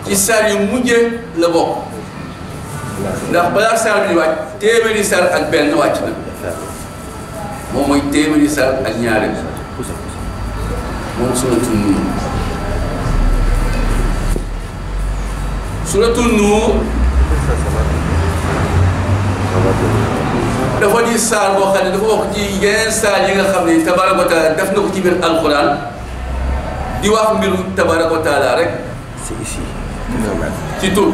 ci saar yu mujjee la bokk ndax balaa saar bi di wàcc téeméeri saar ak benn wàcc na moom mooy téeméeri saar ak ñaari moom suratul Nuur. suratul Nuur dafa di saar boo xam ne dafa bokk ci yeneen saar yi nga xam ne tabaaraka wa taala def na ko ci biir alquran di wax mbiru tabaaraka wa taala rek ci tur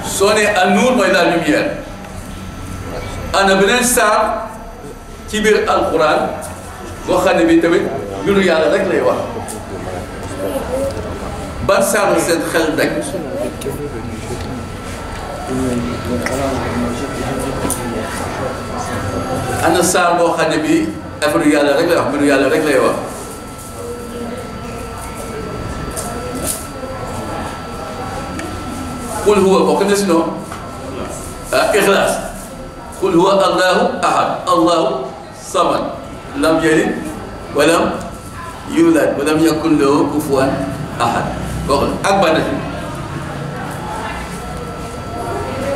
soo nee an-nuur mooy la lumière. ana beneen saar ci biir alquran boo xam ne bi tamit mbiru yàlla rek lay wax ban saar la seen xel rek ana saar boo xam ne bi affaire yàlla rek lay wax mbiru yàlla rek lay wax qul huwa bokk na si noonu ixlaas qul huwa allahu ahad allahu samad lam yalid walam yulad walam yakun lahu kufuwan ahad bokk na ak ban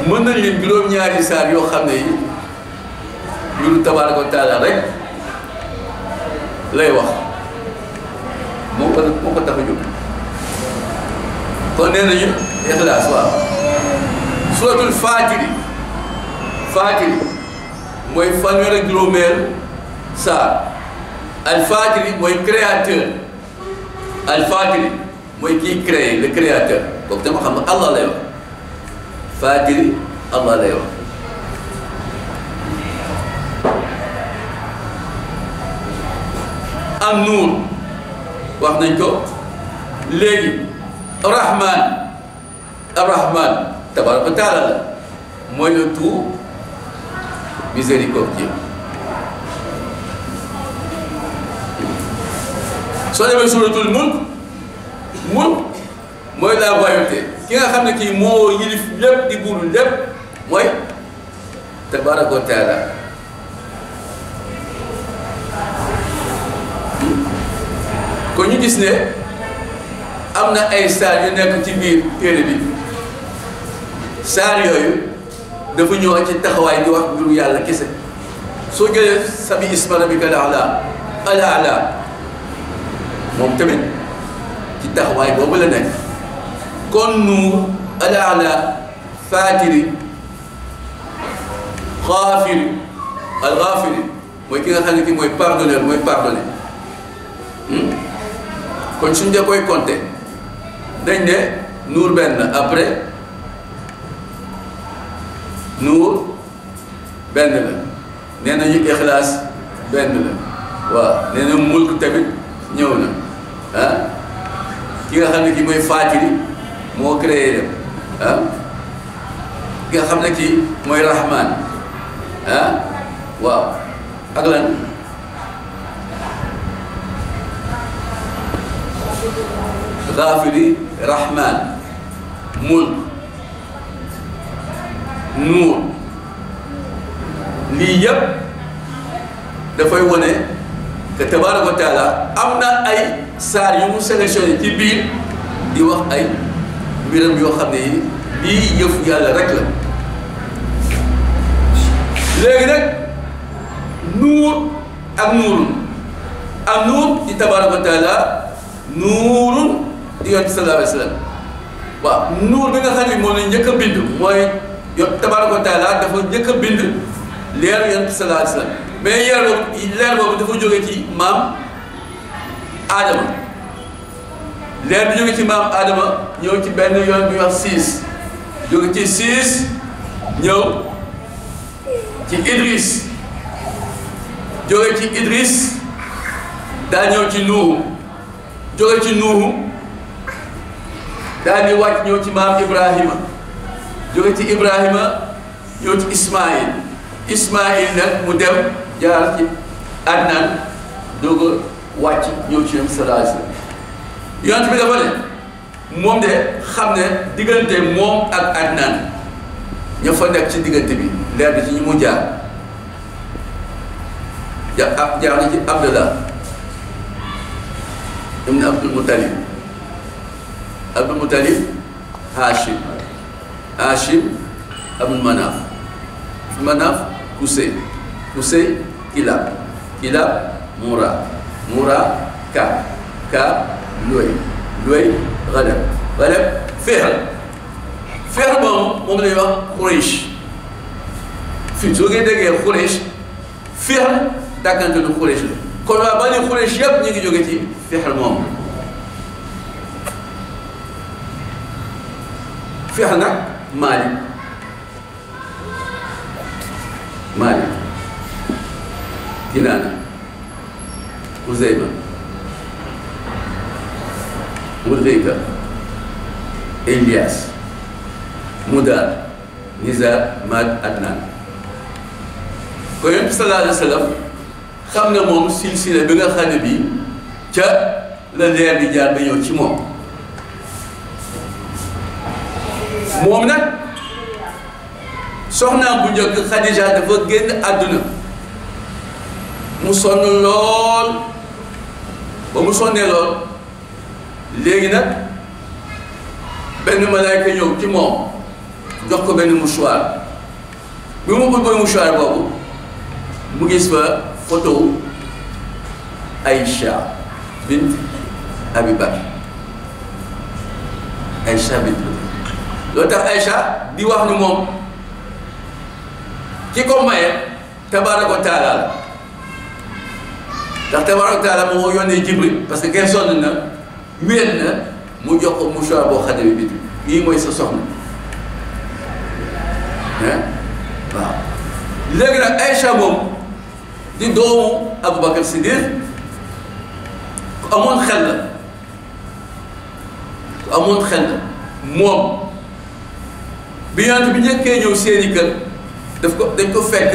mën nañ leen juróom-ñaari saar yoo xam ne yi mbiru tabaaraka wa taala rek lay wax moo ko tax a jóg kon nee nañu ixlaas waaw suratul faatiri mooy fanweer ak juróomeel saar al faatiri mooy créateur al faatiri mooy kii créé le créateur kooku dama xam ne Allah lay wax faatiri Allah lay wax am nuur wax nañ ko léegi rahman arrahman tabaraka wa taala la mooy le tout miséricordieux soo demee suratul mulk mooy la royauté ki nga xam ne kii moo yilif lépp di buuru lépp mooy tabaraka wa taala kon ñu gis ne am na ay saar yu nekk ci biir téere bi saar yooyu dafa ñëw ci taxawaay di wax mbiru yàlla kese soo jëlee sabi isma rabbika al-a'la moom tamit ci taxawaay boobu la nekk kon nuur al-a'la faatiri xaafiri al-xaafiri mooy ki nga xam ne ki mooy pardonneur mooy pardonné kon suñ dee koy compter dañ ne nuur benn après nuur benn la nee nañu ixlaas benn la waaw nee na mulk tamit ñëw na ah ki nga xam ne kii mooy faatiri moo créé dem ah ki nga xam ne kii mooy rahman ah waaw ak lan gaafiri rahman mulk nuur lii yëpp dafay wane que tabaaraka wa taala am na ay saar yu mu sélectionné ci biir di wax ay mbiram yoo xam ne yi lii yëfu yàlla rek la léegi nag nuur ak nuurun am nuur ci tabaaraka wa taala nuurun di yonent sallallahu alayhi wa sallam waaw nuur bi nga xam ne moom la njëkk a bind mooy tabaaraka wa taala dafa njëkk a bind leeru yonent sallallahu alayhi wa sallam mais leer boobu dafa jóge ci maam Adama leer bi jóge ci maam Adama ñëw ci benn yoon bi wax 6 jóge ci 6 ñëw ci Idris jóge ci Idris daa ñëw ci Nuuhu jóge ci Nuuhu daal di wàcc ñëw ci maam Ibrahima jóge ci Ibrahima ñëw ci Ismaïl nag mu dem jaar ci Adnan doog a wàcc ñëw ci yonent sallallahu alayhi wa sallam yonent bi dafa ne moom de xam ne diggante moom ak Adnan ña fa nekk ci diggante bi leer bi ci ñu mu jaar jaar na ci Abdallah ibn Abdul Muttalib Abdul Muttalib Hashim, Hashim Abdul Manaf, Manaf Qusay, Qusay Kilab, Kilab Murra, Murra Ka, Ka Luay, Luay Ghalab, Ghalab Fihr. Fihr moom lay wax Quraysh. Fii soo ngeen déggee Quraysh Fihr dàggante lu Quraysh la kon waa bani Quraysh yëpp ñu ngi jóge ci Fihr moom. Fihr nag Maalik, Maalik, Kinaana, Xuzayma, Mudrika, Ilyas, Mudar, Nizar, Mad, Adnan. Ko Yonent bi sallallahu alayhi wa sallam xam na moom silsila bi nga xam ne bii ca la leer di jaar ba ñëw ci moom. Moom nag soxnaam bu njëkk Xadija dafa génn àdduna mu sonn lool ba mu sonnee lool léegi nag benn malaayka ñëw ci moom jox ko benn mouchoir bi mu bëgg mouchoir boobu mu gis fa photo Aïcha bint Abi Bakr, Aïcha bint loolu tax Aïcha di wax ni moom ki ko maye tabaaraka wa taala la ndax tabaaraka wa taala moo yónnee Jibril parce que kenn sonn na wéet na mu jox ko mouchoir boo xam ne bi yii mooy sa soxna waaw. Léegi nag Aïcha moom di doomu Aboubacar Siddiq ku amoon xel la ku amoon xel la moom bi Yonent bi njëkkee ñëw seeni kër dañ ko fekk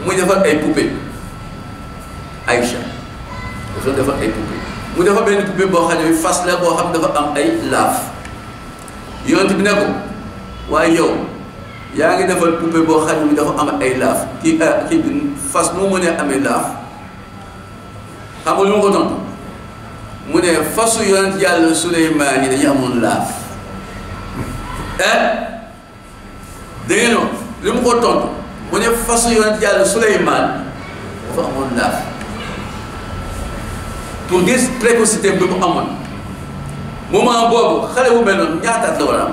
muy defar ay poupée. Aïcha dafa defar ay poupée mu defar benn poupée boo xam ne fas la boo xam dafa am ay laaf. Yonent bi ne ko waaye yow yaa ngi defar poupée boo xam ne dafa am ay laaf kii bi fas moo mënee amee laaf xam nga lu ma ko tontu mu ne fasu Yonent Yàlla Suleymaan yi dañu amoon laaf da ngeen wax li mu ko tontu mu ne fasu Yonent Yàlla Suleymaan dafa amoon laaf pour gis précocité bi mu amoon moment boobu xale bu mel noonu ñaata at la war a am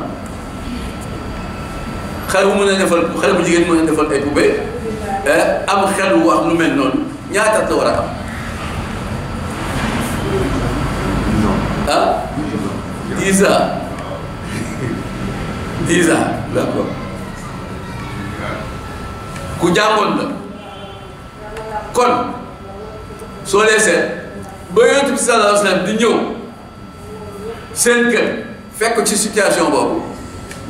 xale bu mën a defal xale bu jigéen mën a defal ay poupée am xel bu wax lu mel noonu ñaata at la war a am ah 10 ans 10 ans d'accord ku jàngoon la kon soo dee seet ba Yonent bi sallallahu alayhi wa sallam di ñëw seen kër fekk ko ci situation boobu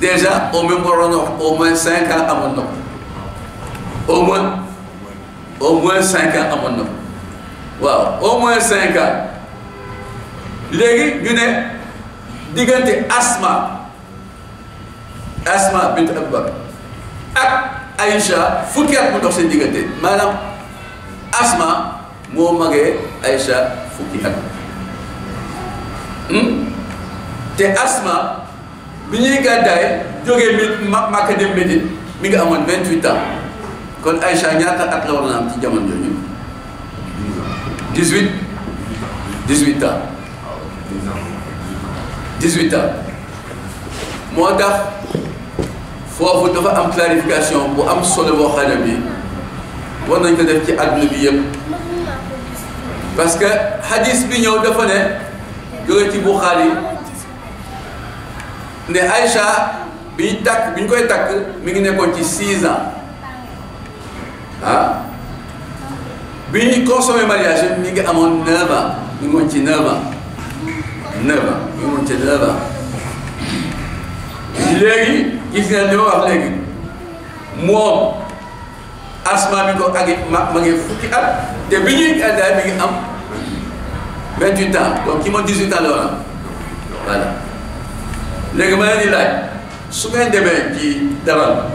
déjà au même waroon wax au moins 5 ans amoon na ko au moins 5 ans amoon na ko waaw au moins 5 ans léegi ñu ne diggante Asma bint Abu Bakr ak Aïcha fukki at mu dox seen diggante maanaam Asma moo magee Aïcha fukki at te Asma bi ñuy gàddaay jógee Makka dem Médine mi ngi amoon 28 ans kon Aïcha ñaata at la war na am ci jamono jooju 18 ans 18 ans moo tax foofu dafa am clarification bu am solo boo xam ne bi war nañ ko def ci àdduna bi yëpp parce que hadis bi ñëw dafa ne jóge ci Bukhari ne Aïcha bi ñu koy takk mi ngi nekkoon ci 6 ans ah bi ñuy consommé mariage mi ngi amoon 9 ans mi ngi woon ci 9 ans mi ngi woon ci 9 ans léegi gis ngeen li ma wax léegi moom Asma bi ko agi ma ngi fukki at te bi ñuy gàddaay mi ngi am 28 ans donc ki ma 18 ans la war a am voilà léegi ma leen di laaj su ngeen demee ci dara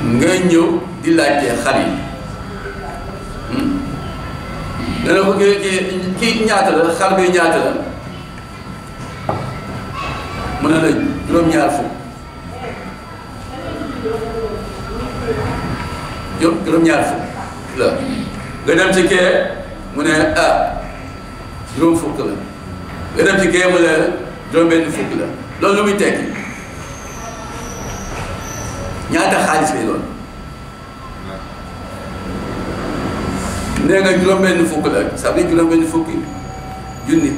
ngay ñëw di laajte xar yi nee na ko kii ñaata la xar bi ñaata la mu ne la juróom-ñaar fukk juróom-ñaar fukk la nga dem ci kee mu ne juróom fukk la nga dem ci kee mu ne juróom-benn fukk la loolu lu muy tekki ñaata xaalis lay doon nee nga juróom-benn fukk la ça veut dire juróom-benn fukki junni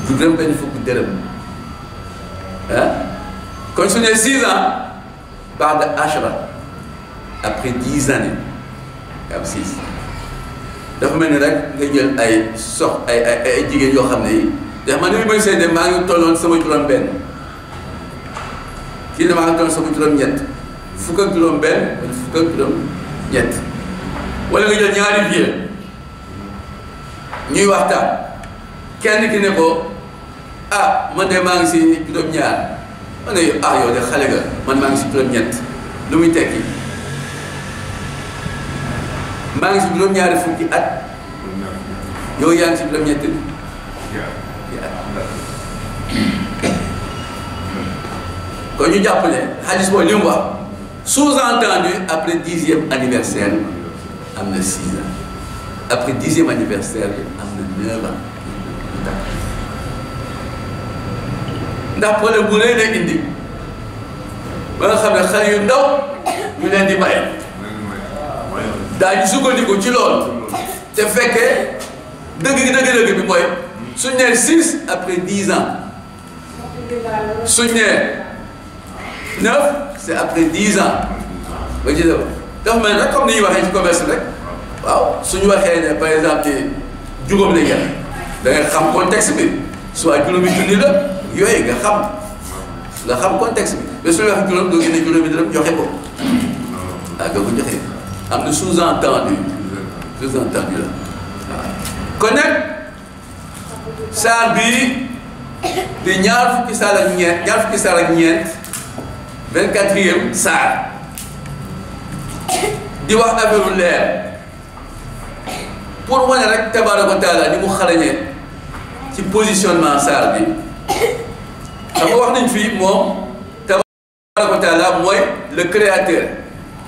juróom-benn fukki dërëm kon su ne 6 ans بعد 10 après 10 années nga am 6 dafa mel ni rek nga jël ay ay jigéen yoo xam ne yi dafa man ni may seede maa ngi tolloon sama juróom-benn kii ne maa ngi tolloon sama juróom-ñett fukk ak juróom-benn wala fukk ak juróom-ñett wala nga jël ñaari vieux ñuy waxtaan kenn ki ne ko man de maa ngi si juróom-ñaar ma ne yow de xale nga man maa ngi si juróom-ñett lu muy tekki maa ngi si juróom-ñaari fukki at yow yaa ngi si juróom-ñett at kon ñu jàpp ne xadis boobu li mu wax sous-entendu après 10e anniversaire am na 6 ans après 10e anniversaire bi am na 9 ans ndax problème bu rëy lay indi ba nga xam ne xale yu ndaw ñu leen di may daañu sukkandiku ci loolu te fekkee dëgg bi mooy suñ nee 6 après 10 ans suñ nee 9 c'est après 10 ans ba ci def dafa mel rek comme ni ñuy waxee ci commerce rek waaw suñu waxee ne par exemple juróom la jar da nga xam contexte bi soit juróomi junni la yooyu nga xam contexte bi mais suñu waxee juróom doo génne juróomi dërëm joxe ko doo ko joxe am na sous-entendu la waaw kon nag saar bi di ñaar fukki saar ak ñeent 24e saar di wax affaire leer pour wane rek tabaaraka wa taala ni mu xarañee ci positionnement saar bi xam nga wax nañ fii moom tabaaraka wa taala mooy le créateur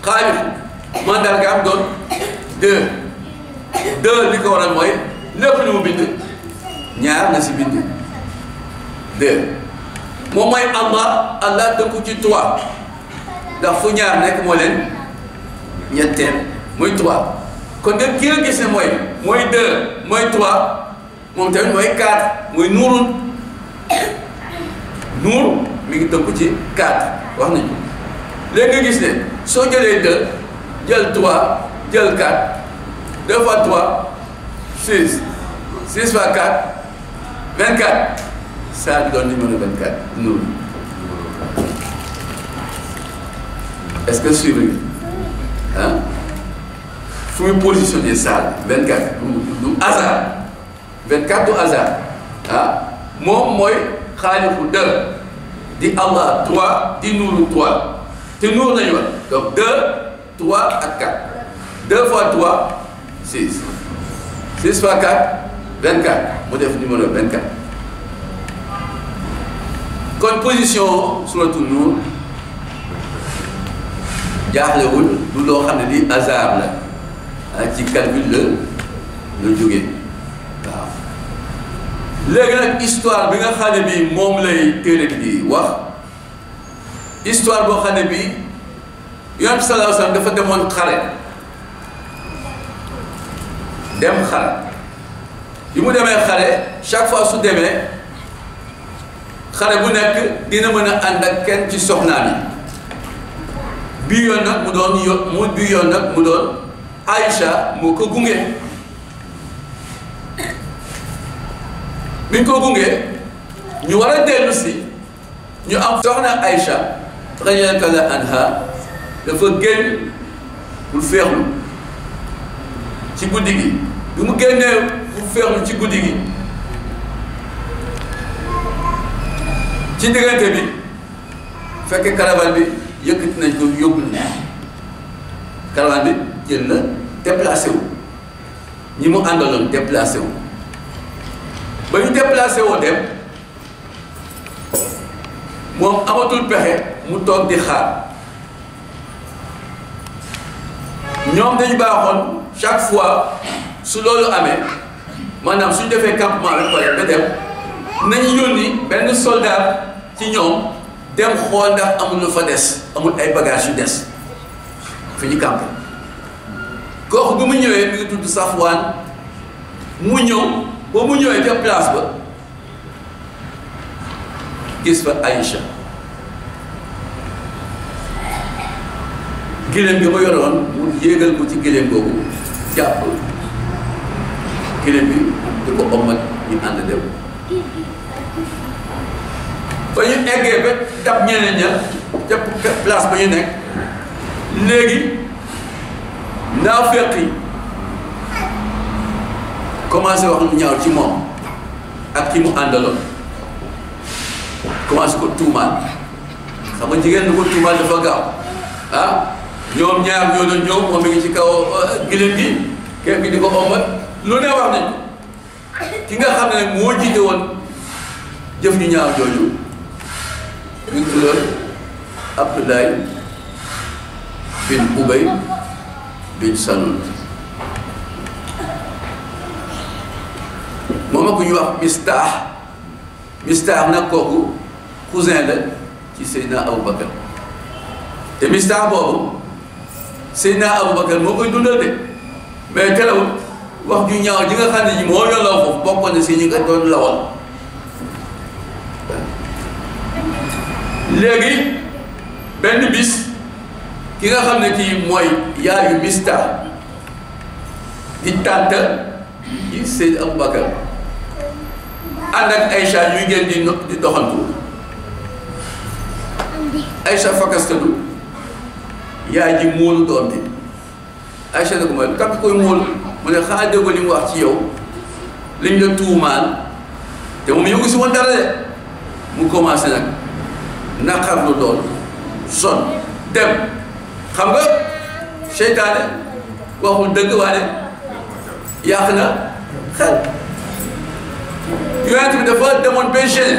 xaaliq mandargaam doon deux li ko waral mooy lépp lu mu bind ñaar na si bind moom mooy Allah dëkku ci 3 ndax fu ñaar nekk moo leen ñetteel muy 3 kon nag ki nga gis ne mooy 2 mooy 3 moom tamit mooy 4 muy nuur mi ngi tënku ci 4 wax nañu léegi nga gis ne soo jëlee 2 jël 3 jël 4 2 fois 3 6 6 fois 4 24 saa bi doon numéro 24 nuur est-ce que suivre nga fu muy positionné saa bi 24 du hasard 24 du hasard moom mooy xaaliqu 2 di Allah 3 di nuuru 3 te nuur nañu wax donc 2 3 ak 4 2 fois 3 6 6 fois 4 24 mu def numéro 24 kon position suratul Nuur jaaxlewul du loo xam ne lii hasard la ci calcul la jógee waaw léegi nag histoire bi nga xam ne bii moom lay téere bi di wax histoire boo xam ne bii Yonent bi sallallahu alayhi wa sallam dafa demoon xare dem xare bi mu demee xare chaque fois su demee xare bu nekk dina mën a ànd ak kenn ci soxnaam yi bii yoon nag mu doon Aïcha moo ko gunge bi ñu ko gunge ñu war a dellu si ñu am soxna Aïcha radiyallahu anha dafa génn pour feexlu ci guddi gi bi mu génnee pour feexlu ci guddi gi ci diggante bi fekk caravane bi yëkkati nañ ko yóbbu na caravane bi jël na déplacé wu ñi mu àndaloon déplacé wu ba ñu déplacé woo dem moom amatul pexe mu toog di xaar ñoom dañu baaxoon chaque fois su loolu amee maanaam suñu defee campement bi pare ba dem nañu yónni benn soldat ci ñoom dem xool ndax amul lu fa des amul ay bagages yu des fi ñu campé kooku bi mu ñëwee mi ngi tudd Safwaan mu ñëw ba mu ñëwee ca place ba gis fa Aïcha giléem gi ma yoroon mu yéegal ko ci giléem googu jàpp giléem bi di ko ommat ñu ànd dem ba ñu eggee ba dab ñeneen ña ca place ba ñu nekk léegi naafeq yi commencé wax lu ñaaw ci moom ak ki mu àndaloon commencé ko tuumaal xam nga jigéen lu ko tuumaal dafa gaaw ah ñoom ñaar ñoo doon ñëw moom mi ngi ci kaw giléem gi kenn ki di ko ombat lu ne wax nañ ko ki nga xam ne nag moo jiite woon jëf ñu ñaaw jooju ñu tuddoon Abdoulaye bin Ubay bin Salul moom ak ku ñuy wax Mistaax nag kooku cousin la ci Seydina Aboubacar te Mistaax boobu Seydina Aboubacar moo koy dundal de mais terewul wax ju ñaaw ji nga xam ne ji moo doon law foofu bokkoon na si ñi nga doon lawal léegi benn bis ki nga xam ne kii mooy yaayu Mistaax di tànta yi Seydina Aboubacar ànd ak Aïcha ñuy génn di doxantu Aïcha fakastadu yaay ji móolu doom bi Aïcha ne ko mooy lu tax koy móolu mu ne xanaa déggoo li mu wax ci yow liñ la tuumaal te moom yëngu si woon dara de mu commencé nag naqarlu lool son dem xam nga seytaane waxul dëgg waane yàq na xel yonent bi dafa demoon ba gêné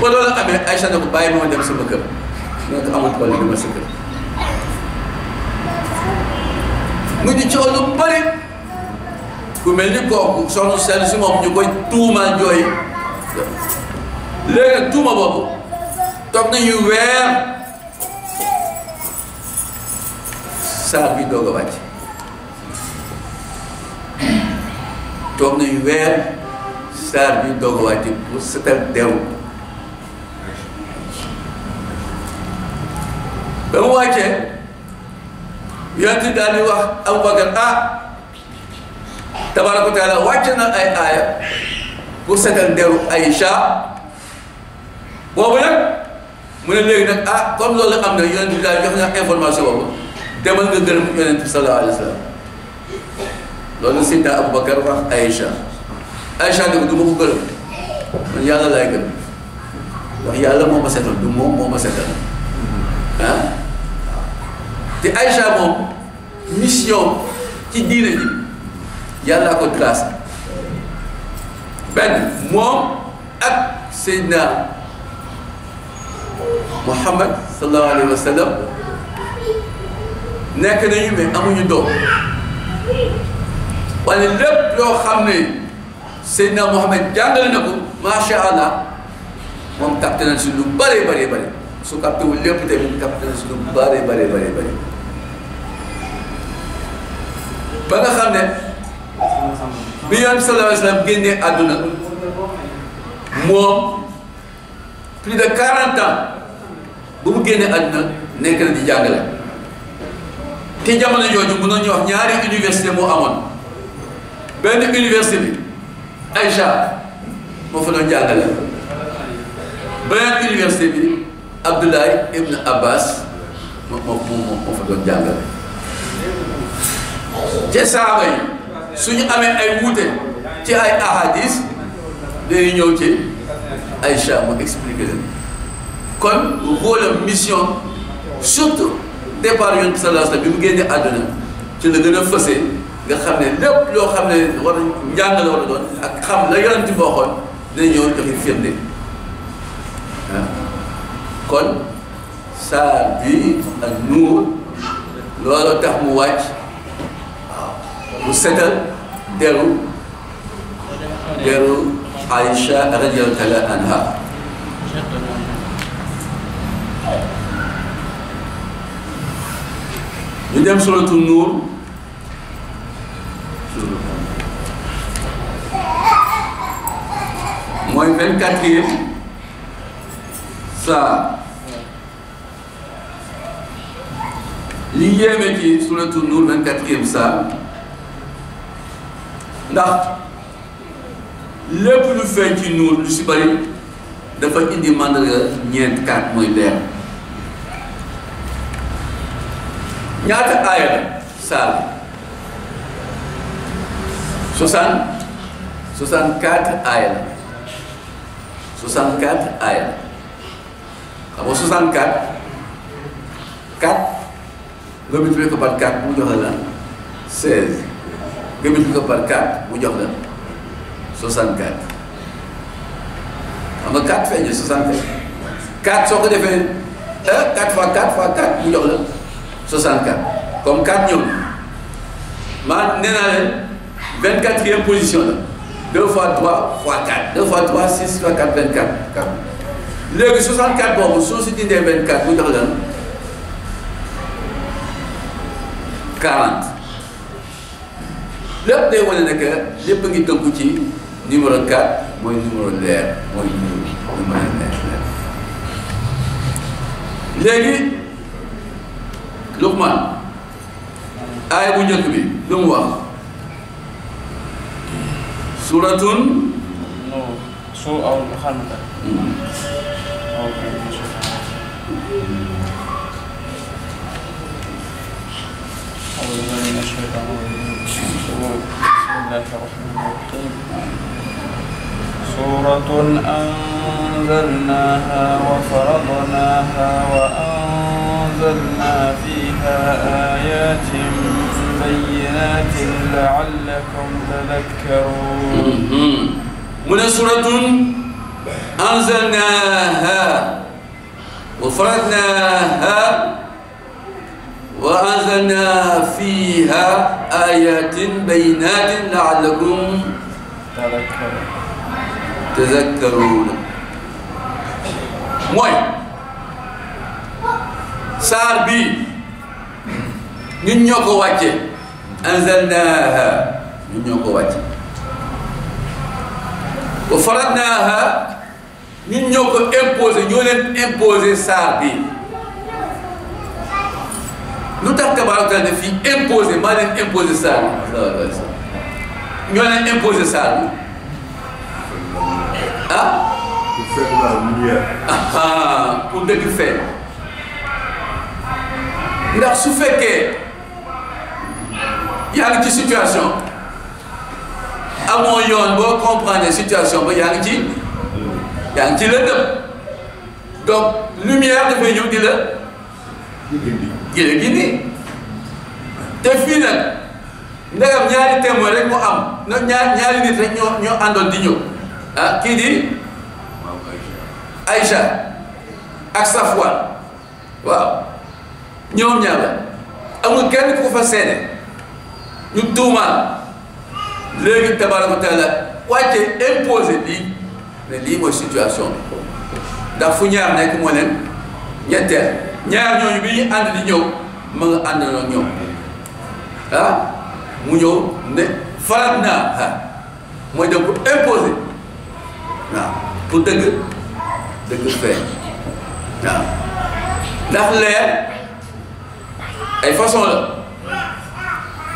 ba loolu amee Aïcha ne ko bàyyi ma dem sama kër ne ko amul problème dama sa kër mu di coow lu bari ku mel ni kooku soxna sell si moom ñu koy tuumaal jooy léegi nag tuuma boobu toog nañu weer saar bi doog a wàcc toog nañu weer saar bi doog a wàcc pour setal deru ba mu wàccee yonent daal di wax Aboubacar tabaaraka wa taala wàcc na ay aaya pour setal deru Aïcha boobu nag mu ne léegi nag comme loolu am na yonent bi daal jox na information boobu demal nga gërëm yonent bi sallallahu alayhi wa sallam loolu Seydina Aboubacar wax Aïcha ne ko du ma ko gërëm man yàlla laay gërëm ndax yàlla moo ma setal du moom moo ma setal te Aïcha moom mission ci diine ji yàllaa ko tracé benn moom ak Seydina Muhammad sallallahu alayhi wa sallam nekk nañu mais amuñu doom wala lépp loo xam ne Seydina Muhammad jàngale na ko macha allah moom capté na si lu bëree bëree bëri su capté wul lépp tamit capté na si lu bëree bëree bëri ba nga xam ne bi Yonent bi sallallahu alayhi wa sallam génnee àdduna moom plus de 40 ans bu mu génnee àdduna nekk na di jàngale te jamono jooju mënoon ñu wax ñaari université moo amoon benn université bi Aïcha moo fa doon jàngale beneen université bi Abdoulaye Ibn Abbas moo fa doon jàngale te saaba yi suñu amee ay wuute ci ay ahadis dañuy ñëw ci Aïcha mu expliqué leen kon rôle mission surtout départ Yonent bi sallallahu alayhi wa sallam bi mu génnee àdduna ci la gën a fësee nga xam ne lépp loo xam ne war njàng la war a doon ak xam la yonent bi waxoon dina ñëw joxe firnde kon saar bi ak nuur loolu tax mu wàcc waaw mu setal deru Aïcha radiyallahu taala anha ñu dem suratu nuur mooy 24e saar li yéeme ci suratu nuur 24e saar ndax lépp lu feeñ ci nuur lu si bari dafa indi màndarga ñeent kaat mooy leer ñaata aaya la saar 64 aaya la 64 aaya la xam nga 64 4 nga multiplié ko par 4 mu jox la 16 nga multiplié ko par 4 mu jox la 64 xam nga 4 feeñ 64 4 soo ko defee 4 fois 4 fois 4 mu jox la 64 comme 4 ñëw maa nee naa leen 24e position la 2 fois 3 fois 4 2 fois 3 6 fois 4 24 léegi 64 boobu soo si dindee 24 mu jox la 40 lépp day wane ne que lépp a ngi tënku ci numéro 4 mooy numéro leer mooy numéro leer léegi Luqman aaya bu njëkk bi lu mu wax suratun سورة أنزلناها وفرضناها وأنزلنا فيها آيات بينات لعلكم تذكرون. من سورة أنزلناها وفرضناها وأنزلنا فيها آيات بينات لعلكم تذكرون. mooy saar bi ñun ñoo ko wàcce anzalnaha ñun ñoo ko wàcce wa faradnaha ñun ñoo ko imposé ñoo leen imposé saar bi lu tax tabaaraka taala ne fii imposé maa leen imposé saar bi ñoo leen imposé saar bi ah pour faire la lumière. pour dëgg feeñ ndax su fekkee yaa ngi ci situation amoo yoon boo comprendre situation ba yaa ngi ci lëndëm donc lumière dafay ñëw di la gindi te fii nag ndegam ñaari témoin rek mu am na ñaari nit rek ñoo àndoon di ñëw ah kii di Aïcha ak Safwan waaw ñoom ñaar la amul kenn ku ko fa seede ñu tuumaal léegi tabaaraka taala wàcce imposé lii ne lii mooy situation bi ndax fu ñaar nekk moo leen ñetteel ñaar ñooñu bi ñu ànd di ñëw ma nga ànd na ñoom ah mu ñëw ne farat naa mooy dem pour imposer waaw pour dëgg feeñ waaw ndax leer ay façon la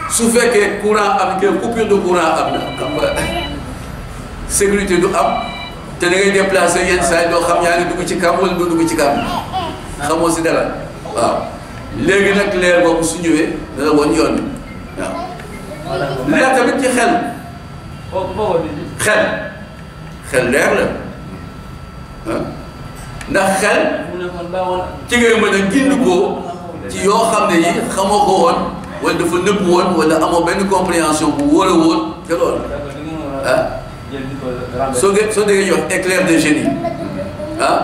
su fekkee courant am ke coupure de courant am na xam nga sécurité du am te da ngay déplacé yenn saa yi doo xam yaa ngi dugg ci kam wala doo dugg ci kam xamoo si dara waaw léegi nag leer boobu su ñëwee dana woon yoon bi waaw leer tamit ci xel leer la ah ndax xel ci ngay mën a gindi ko ci yoo xam ne yi xamoo ko woon wala dafa nëbb woon wala amoo benn compréhension bu wóor a wóor te loolu ah soo déggee ñu wax éclair de génie ah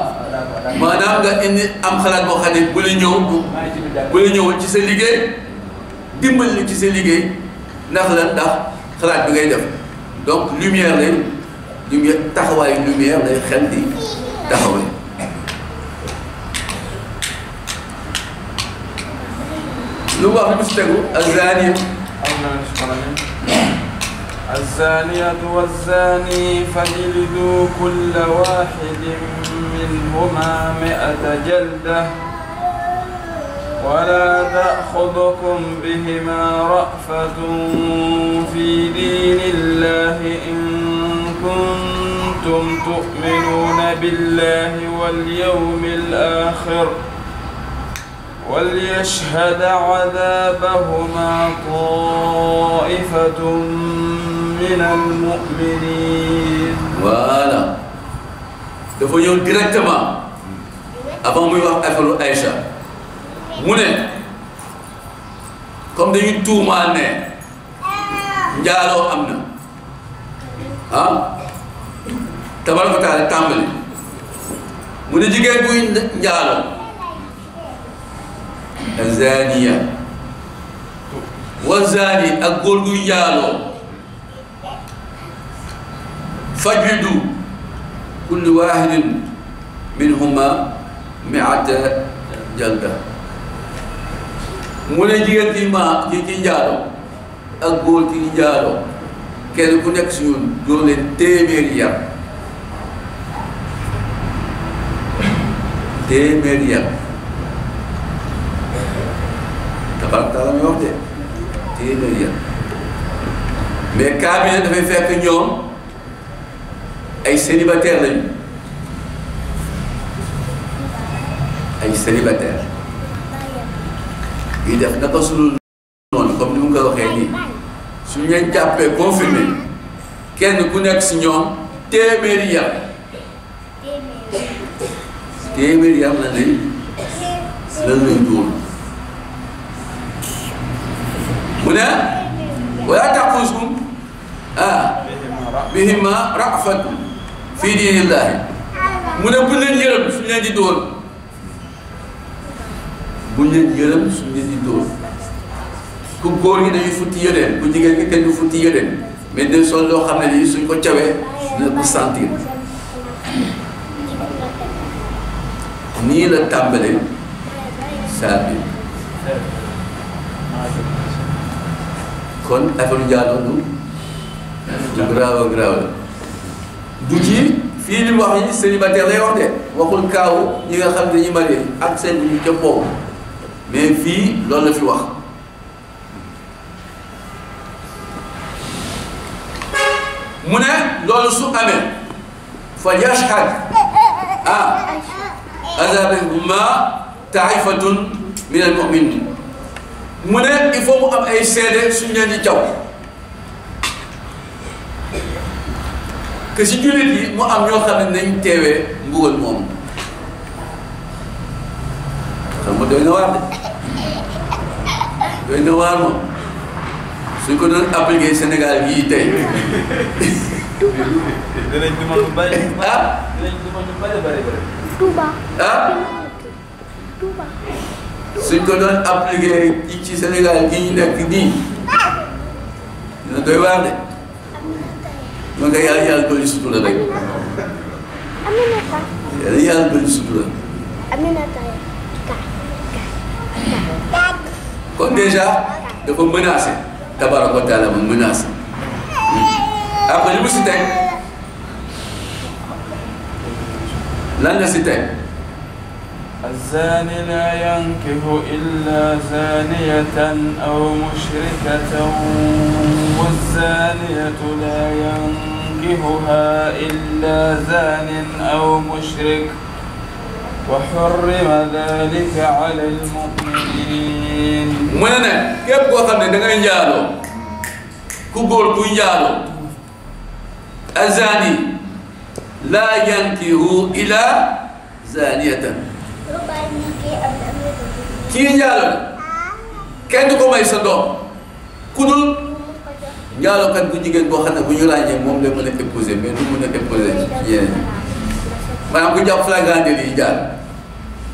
maanaam nga indi am xalaat boo xam ne bu la ñëw ci sa liggéey dimbali la ci sa liggéey ndax xalaat bi ngay def donc lumière taxawaayu lumière lay xel di taxawee. lu wax lu si tegu azzaani الزانية والزاني فاجلدوا كل واحد منهما 100 جلدة ولا تأخذكم بهما رأفة في دين الله إن كنتم تؤمنون بالله واليوم الآخر وليشهد عذابهما طائفة من المؤمنين. Voilà. dafa ñëw directement avant muy wax affaire Aïcha mu ne comme dañuy tuumaal ne njaaloo am na ah tabaraka taala tàmbali mu ne jigéen buy njaaloo azaniya wa zani ak góor guy njaaloo fajlidu kulli wahidin minhuma 100 jalda mu ne jigéen ci njaaloo ak góor ci njaaloo kenn ku nekk si ñun doo leen téeméeri yar tabarak taala mi wax de téeméeri yar mais cas bi ne dafay fekk ñoom ay célibataire lañu yi def naka sunu noonu comme ni mu ko waxee nii su ñu leen jàppee confirmé kenn ku nekk si ñoom téeméeri yar la lay dóor mu ne wala taqusum bihima ra'fatun fi diinillahi mu ne bu leen yërëm suñu leen di dóor ku góor gi dañuy futti yëleen ku jigéen gi kenn du futti yëleen mais de sol loo xam ne lii suñ ko cawee dina ko sentir nii la tàmbale saa bi kon affaire njaaloo du grave la du ci fii li wax yi célibataire lay wax de waxul kaawu ñi nga xam ne dañuy marié ak seen bu ñu ca boobu mais fii loolu la fi wax mu ne loolu su amee fa yashhad azabahuma taifatun min al muminin mu ne il faut mu am ay seede suñu leen di jaw que si jullit yi mu am ñoo xam ne nañ teewee mbugal moom xam nga doy na waar moom suñ ko doon appliqué Sénégal yii tey dinañ duma lu bari suñ ko doon appliqué ci Sénégal gi ñu nekk nii dina doy waar de ma nga yàlla dolli sutura rek yàlla dolli sutura kon déjà dafa menacé tabaraka wa taala mu menacé après li mu si teg lan la si teg الزاني لا ينكح إلا زانية أو مشركة والزانية لا ينكحها إلا زان أو مشرك وحرم ذلك على المؤمنين. من أنا كيف قلت لك أن يجعله كبر كيجعله الزاني لا ينكح إلا زانية kii njaaloo kenn du ko may sa doom ku dul njaalookat bu jigéen boo xam ne bu ñu ràññee moom la mën a épouser mais du mën a épouser ci yeneen yi maanaam ku jàpp flagrant délit yi jaar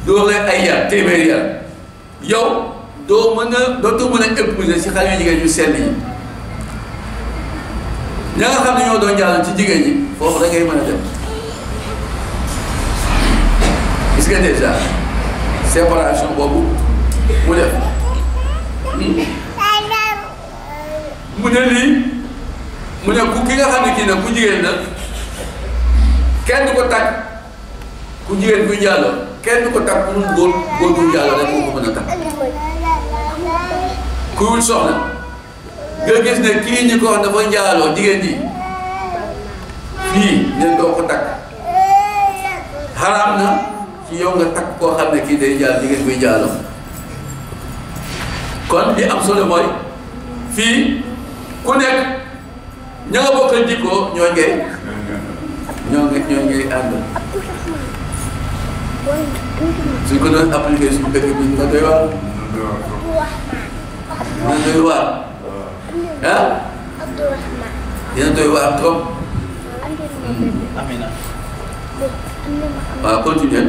dóor leen ay yar téeméeri yar yow dootoo mën a épouser ci xale yu jigéen yu sell yi ña nga xam ne ñoo doon njaaloo ci jigéen ñi foofu da ngay mën a dem gis nga déjà séparation boobu mu def mu ne lii mu ne ku ki nga xam ne kii nag ku jigéen la kenn du ko takk ku jigéen kuy njaaloo kenn du ko takk ku dul góor bu njaaloo rek moo ko mën a takk ku wul soxna nga gis ne kii ñi ko wax dafa njaaloo jigéen ji fii ne doo ko takk xaraam na ci yow nga takk koo xam ne kii day njaal jigéen kuy njaaloo kon li am solo mooy fii ku nekk ña nga bokkal jikkoo ñoo ngay ànd suñ ko doon appliqué suñu dëkk bi dina doy waar ah dina doy waar trop Amina. waaw continue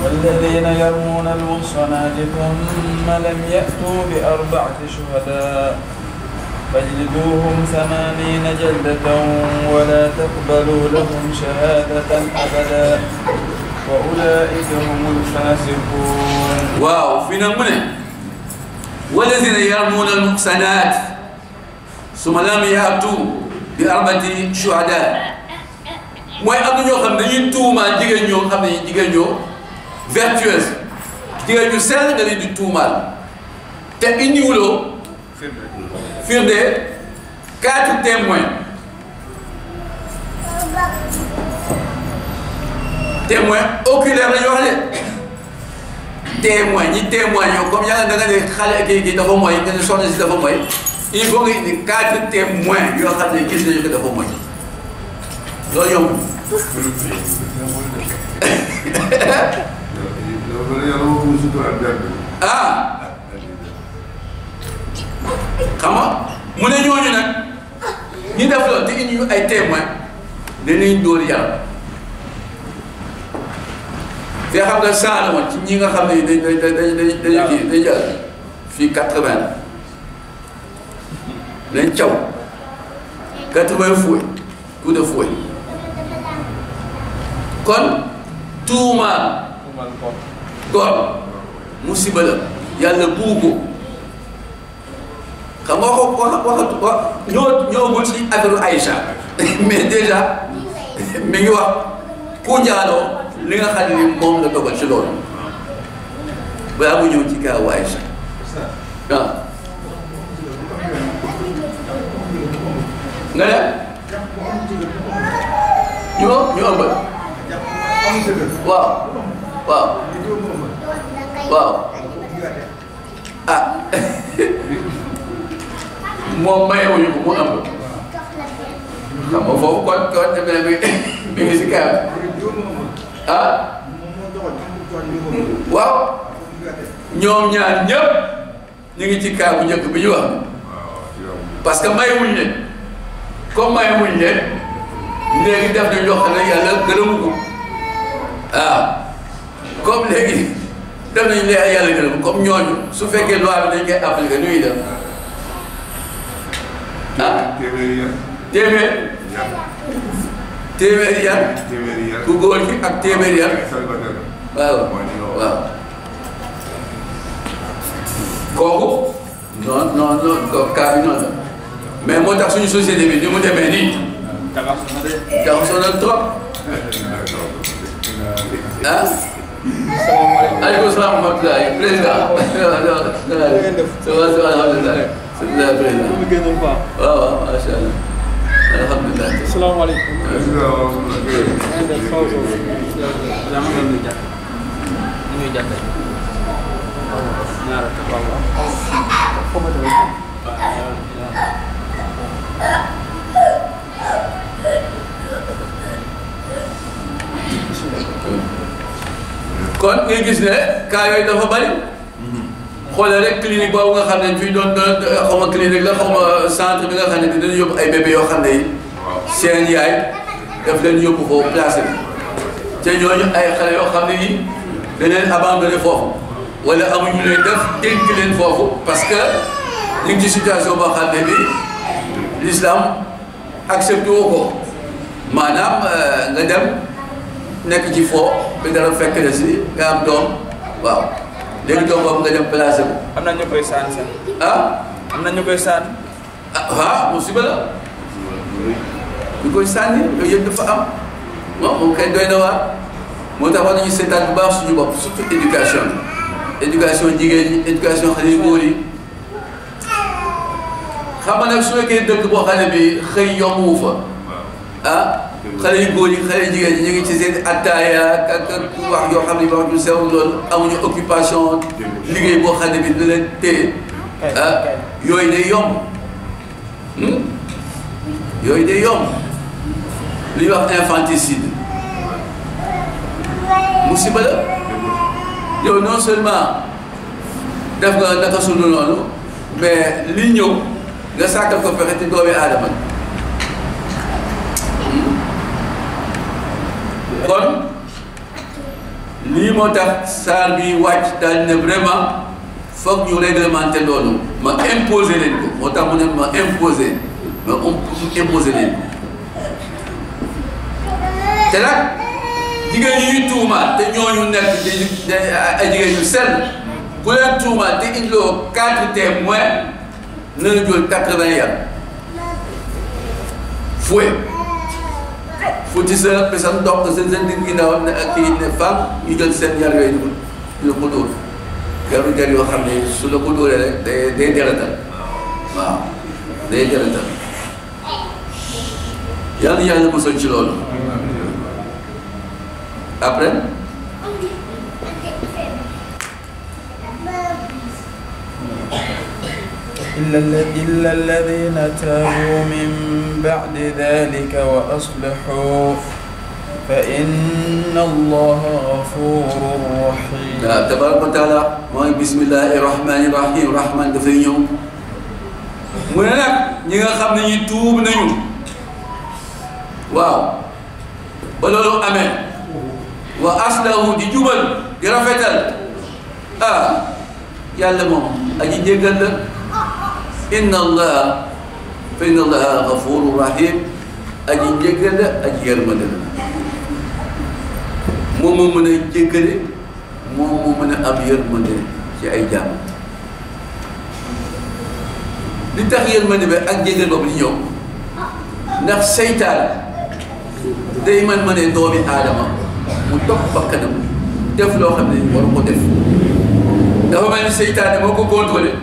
والذين يرمون المحصنات ثم لم يأتوا بأربعة شهداء فاجلدوهم 80 جلدة ولا تقبلوا لهم شهادة أبدا وأولئك هم الفاسقون. واو فينا منه والذين يرمون المحصنات ثم لم يأتوا بأربعة شهداء mooy am na ñoo xam ne dañuy tuumaal jigéen ñoo xam ne jigéen ñoo vertueuse jigéen ñu sell nga leen di tuumaal te indiwuloo firnde 4 témoins oculaire la ñu wax de témoin ñi témoin ñoo comme yàlla da nga ne xale kii dafa mooy nga ne soxna si dafa mooy il faut nga indi 4 témoins yoo xam ne gis nañu ko dafa mooy loolu yomb ah xam nga mu ne ñooñu nag ñi def loolu te indi ñu ay témoin danañ dóor yàlla te xam nga saana woon ci ñi nga xam ne dañu kii day jàll fii 80 dañ caw 80 fouet coup de fouet kon tuumaal góor musiba la yàlla bugg ko xam nga ñëwagul ci affaire Aïcha mais déjà mi ngi wax ku njaaloo li nga xam ne moom la dogal ci loolu balaa mu ñëw ci kaawu Aïcha waaw nga dem ñu ëmbal waaw waaw waaw ah moom mayewuñu ko mu ëmb xam nga foofu kon mi ngi si kaw ah waaw ñoom ñaar ñëpp ñu ngi ci kaa bu njëkk bi ñu wax parce que mayewuñ leen comme mayewuñ leen léegi def nañ loo xam ne yàlla gërëmu ko waaw comme léegi def nañ leen yàlla gërëmu comme ñooñu su fekkee loi bi dañ koy appliqué nu ñuy def ah téeméeri yar ku góor gi ak téeméeri yar waaw waaw kooku non cas bi noonu la mais moo tax suñu société bi ni mu demee nii jaxasoo na trop ah aleykum salaam wa rahmatulah président ça va alhamdulilah président waaw waaw macha allah alhamdulilah salaamaaleykum Bismillah. kon ngay gis ne cas yooyu dafa bari xoolal rek clinique boobu nga xam ne fii doon xaw ma clinique la xaw ma centre bi nga xam ne dinañ yóbbu ay bébé yoo xam ne yi seen yaay daf leen yóbbu foofu placé bi te ñooñu ay xale yoo xam ne yi dañ leen abandonné foofu wala amuñu leen def dénk leen foofu parce que ñu ngi ci situation boo xam ne bi l'islam accepté woo ko maanaam nga dem nekk ci foo bi dara fekk na si nga am doom waaw léegi doom boobu nga dem placé ko. am na ñu koy sànni sax. ah. am na ñu koy sànni. ah waaw musiba la ñu koy sànni yooyu yëpp dafa am moom kay doy na waar moo tax war nañu seetaan bu baax suñu bopp surtout éducation bi éducation jigéen ñi éducation xale yu góor yi xam nga nag su fekkee dëkk boo xam ne bi xëy yombu fa ah xale yu góor yi xale yu jigéen ñi ñu ngi ci seen attaaya ak wax yoo xam ne wax ñu sew loolu amuñu occupation liggéey boo xam ne bi dina leen téye ah yooyu day yomb yooyu day yomb li ñuy wax infanticide musiba la yow non seulement def nga naka sunu noonu mais li ñëw nga sàkkal ko fexe te doomi aadama kon lii moo tax saar bi wàcc daal ne vraiment foog ñu réglementé loolu ma imposé leen ko moo tax mu ne ma imposé ma imposé leen ko te nag jigéen ñi ñuy tuumaal te ñooñu nekk ay jigéen ñu sell ku leen tuumaal te indiloo 4 témoins na la jël 80 yar fouet futti sa pesan ndox seen digg ginnaaw ne ak kii ne femme ñu jël seen yar yooyu ñu ko dóor yaru jar yoo xam ne su la ko dóoree rek day deretal waaw day deretal yàlla yàlla mosal ci loolu après إلا الذين تابوا من بعد ذلك وأصلحوا فإن الله غفور رحيم. تبارك وتعالى بسم الله الرحمن الرحيم رحمن dafay ñëw mu ne nag ñi nga xam ne ñi tuub nañu waaw ba loolu amee wa aslahu di jubal di rafetal ah yàlla moom aji jéggal la inna allah fa inna allaha ghafurur rahim aji jéggal la aji yërmande la moom moo mën a jéggale moom moo mën a am yërmande ci ay jàmm li tax yërmande bi ak jéggal boobu di ñëw ndax seytaan day man ma ne doomi aadama mu topp bakkanam def loo xam ne waru ko def dafa mel ni seytaane moo ko contrôlé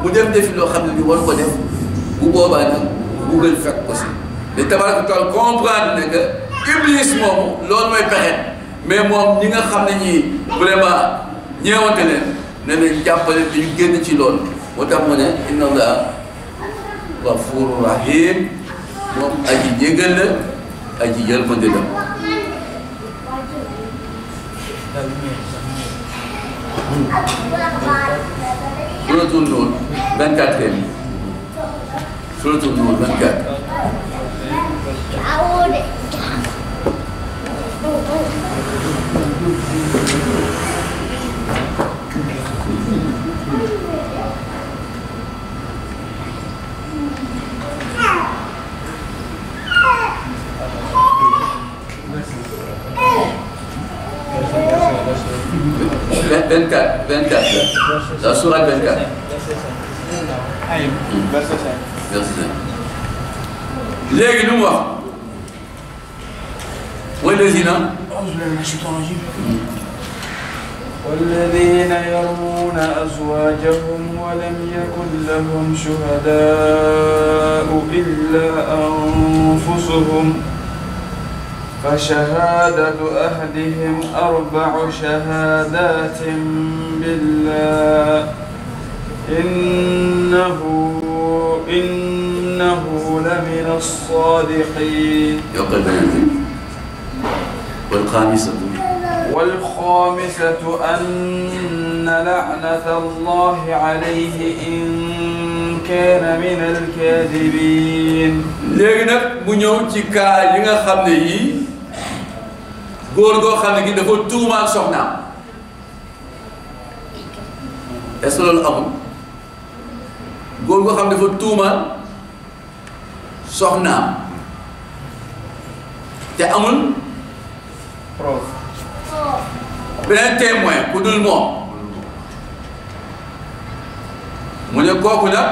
mu def loo xam ne ni waru ko def bu boobaa nag buggal fekk ko si te tabaraka taala comprendre ne que iblis moomu loolu mooy pexe mais moom ñi nga xam ne ñii vraiment ñeewante leen ne leen jàppale bi ñu génn ci loolu moo tax mu ne inna allah gafuru rahim moom aji jégal la aji yërmande la suratul Nuur 24e suratul Nuur 24 24 la sourate 24 verset 5 léegi lu mu wax والذين يرمون أزواجهم ولم يكن لهم شهداء إلا أنفسهم فشهادة أحدهم 4 شهادات بالله إنه لمن الصادقين. والخامسة أن لعنة الله عليه إن كان من الكاذبين. léegi nag mu ñëw ci cas yi nga xam ne yii góor goo xam ne gi dafa tuumaal soxnaam est-ce que loolu amul góor goo xam ne dafa tuumaal soxnaam te amul beneen témoin ku dul moom mu ne kooku nag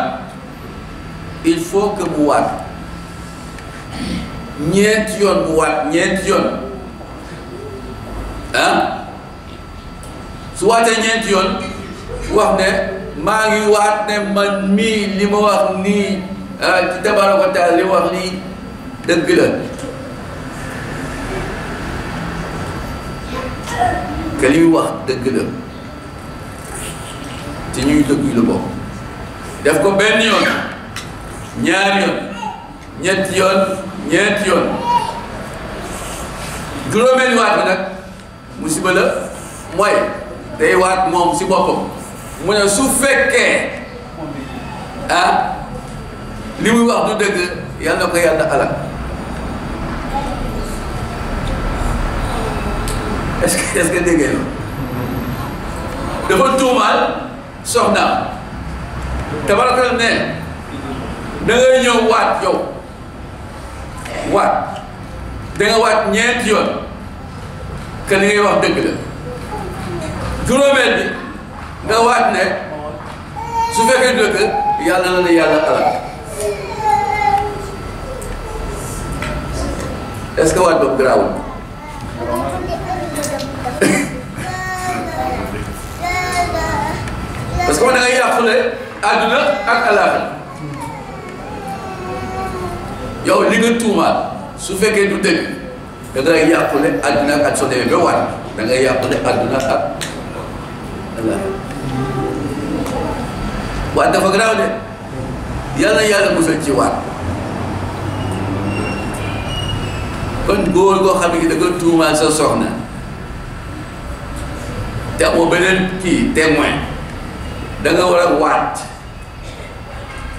il faut que mu waat ñeenti yoon mu waat ñeenti yoon ah su waatee ñeenti yoon wax ne maa ngi waat ne man mii li ma wax nii ci tabaaraka wa taala li ma wax nii dëgg la que li muy wax dëgg la te ñuy dëgg yu la bokk def ko benn yoon ñaari yoon ñetti yoon ñeenti yoon juróomeeli waat bi nag musiba la mooy day waat moom si boppam mu ne su fekkee li muy wax du dëgg yàlla na ko yàlla alal est-ce que dégg ngeen dafa tuumaal soxnaam tabaraka ne da ngay ñëw waat yow waat da nga waat ñeenti yoon que li ngay wax dëgg la juróomeel bi nga waat ne su fekkee dëgg yàlla na la yàlla alal est-ce que waat boobu garaawul parce que da ngay yàqule àdduna ak alaaxira yow li nga tuumaal su fekkee du dëgg da ngay yàqule àdduna ak soo demee ba waat da ngay yàqule àdduna ak alaaxira waat dafa garaaw de yàlla musal ci waat kon góor goo xam ne da nga tuumaal sa soxna te amoo beneen kii témoin da nga war a waat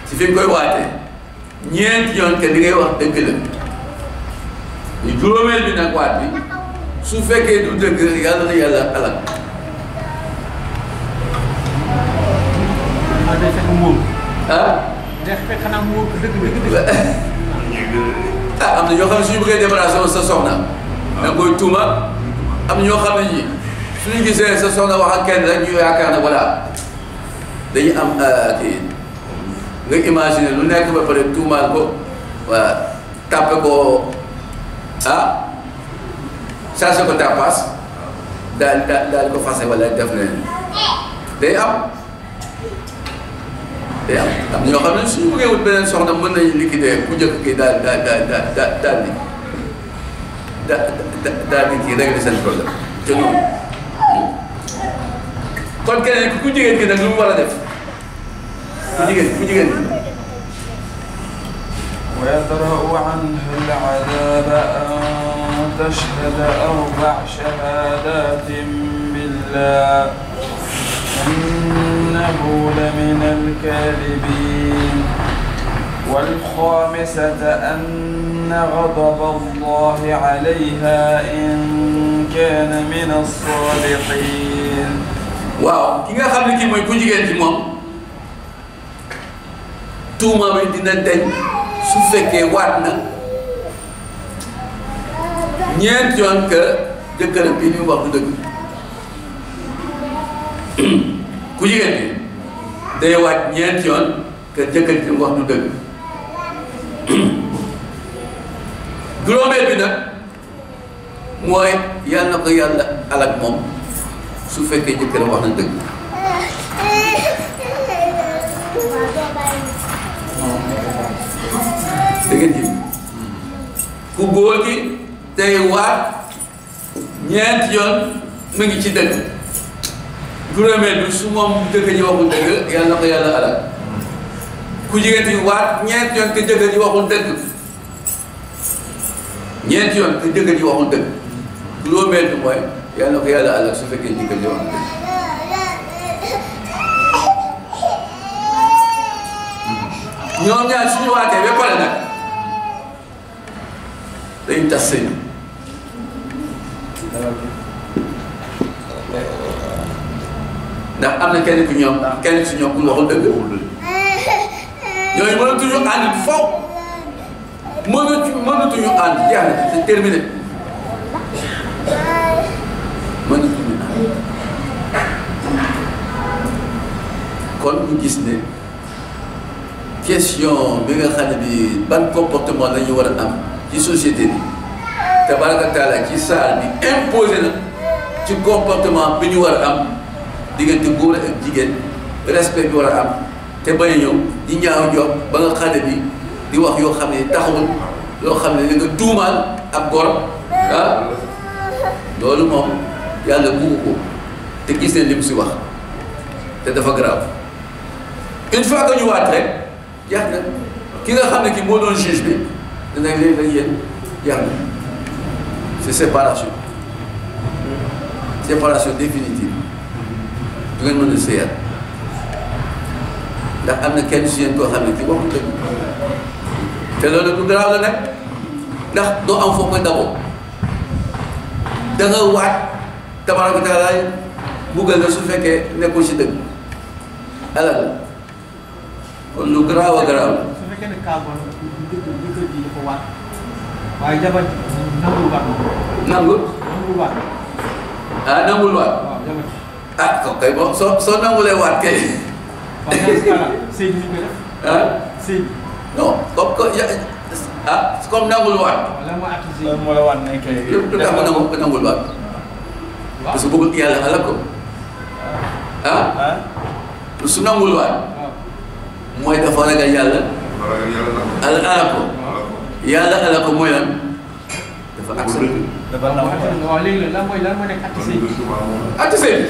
ci fi nga koy waatee ñeenti yoon que li ngay wax dëgg la ñu juróomeel bi nag waat bi su fekkee du dëgg yàlla na yàlla alal day fekk mu wóor. day fekk xanaa mu wóor dëgg. am na ñoo xam ne suñu bëggee débarrassé sa soxna da nga koy tuuma am na ñoo xam ne ñi suñu gisee sa soxna wax ak kenn rek ñu yaakaar ne voilà dañuy am kii nga imaginer lu nekk ba pare tuumaal ko waa tàppe ko chargé ko tàppaas daal ko fase wala def leen day am am ñoo xam ne suñu bëggee wut beneen soxna mën nañu liquider ku njëkk kii daal di kii régler seen problème te noonu kon keneen ku jigéen ki nag lu mu war a def ku jigéen ki ويدرأ عنها العذاب أن تشهد 4 شهادات بالله إنه لمن الكاذبين والخامسة أن غضب الله عليها إن كان من الصادقين. waaw ki nga xam ne kii mooy ku jigéen ci moom tuuma bi dina deñ su fekkee waat na ñeent yoon que jëkkëram bi li mu wax du dëgg ku jigéen bi day waat ñeent yoon que jëkkër ji mu wax du dëgg juróomeel bi nag mooy yal na ko yàlla alak moom su fekkee jëkkëram wax na dëgg dëgg ji ku góor gi day waat ñeent yoon mu ngi ci dëgg juróomeel bi su moom jëkkër ji waxul dëgg yal na ko yàlla alak ku jigéen ji waat ñeent yoon te jëkkër ji waxul dëgg ñeent yoon te jëkkër ji waxul dëgg juróomeel bi mooy yal na ko yàlla àll su fekkee ndigal li wax na ñoom ñaar suñu waatee ba pare nag dañu tas sëy ndax am na kenn ku si ñoom ku waxul dëgg ñooñu mënatuñu ànd faw mënatuñu ànd jeex na c'est terminé mënatuñu ànd kon ñu gis ne question bi nga xam ne bi ban comportement la ñu war a am ci société bi tabaraka taala ci saal bi imposé na ci comportement bi ñu war a am diggante góor ak jigéen respect bi war a am te bañ a ñëw di ñaaw jox ba nga xam ne bi di wax yoo xam ne taxawul loo xam ne da nga tuumaal ak gor ah loolu moom yàlla bugg ko te gis ne li mu si wax te dafa grave une fois que ñu waat rek jeex na ki nga xam ne ki moo doon juge bi danañ leen dañ yéen jeex na c'est séparation définitive du ngeen mën a sëyaat ndax am na kenn si yéen koo xam ne ki waxul dëgg te loolu du garaaw la nag ndax doo am foo ko daboo da nga waat tabaraka taala buggal la su fekkee nekkul si dëgg alal la kon lu garaaw a garaaw la. su fekkee ne cas boobu jëkkër ji dafa waat waaye jabar nangul waat. nangul waat. ah nangul waat. waaw jabar ji. ah kay bon soo nangulee waat kay. waaw dans ce cas-là sëy bi ñu koy def. ah sëy bi. non comme nangul waat. lan moo àtt sëy loolu moo la wan ne kay. lu tax ma nangul waat. parce que bëggul yàlla xalaat ko. ah su nangul waat. mooy dafa ragal yàlla. ala ko. yàlla ala ko mooy lan. dafa accepté. dafa nangu waaw léegi lan mooy nekk àtt sëy bi. àtt sëy bi.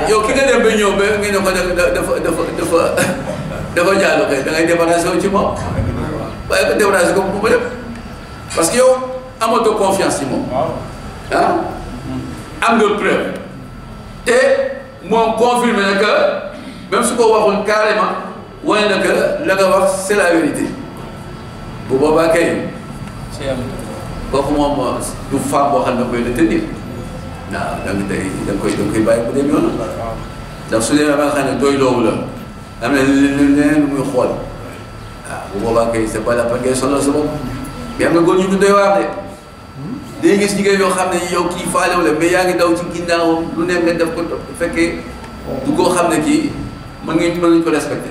yow ki nga dem ba ñëw ba nga ne ko dafa jàll kay da ngay débarrassé wu ci moom. waaye ko débarrassé ko bu dem parce que yow amatoo confiance ci moom. ah am nga preuve te moom confirmé na que même su ko waxul carrément wane na que la nga wax c'est la vérité bu boobaa kay kooku moom du femme boo xam ne koy retenir waaw da nga koy bàyyi bu dem yoon ndax su dee ba nga xam ne doy loowu la am na leneen lu muy xool waaw bu boobaa kay c'est pas la peine ngay sonal sa bopp mais am na góor ñu du doy waar de day gis jigéen yoo xam ne yow kii faalewu la mais yaa ngi daw ci ginnaawam lu ne nga def ko bu fekkee du koo xam ne kii mën nañu ko respecté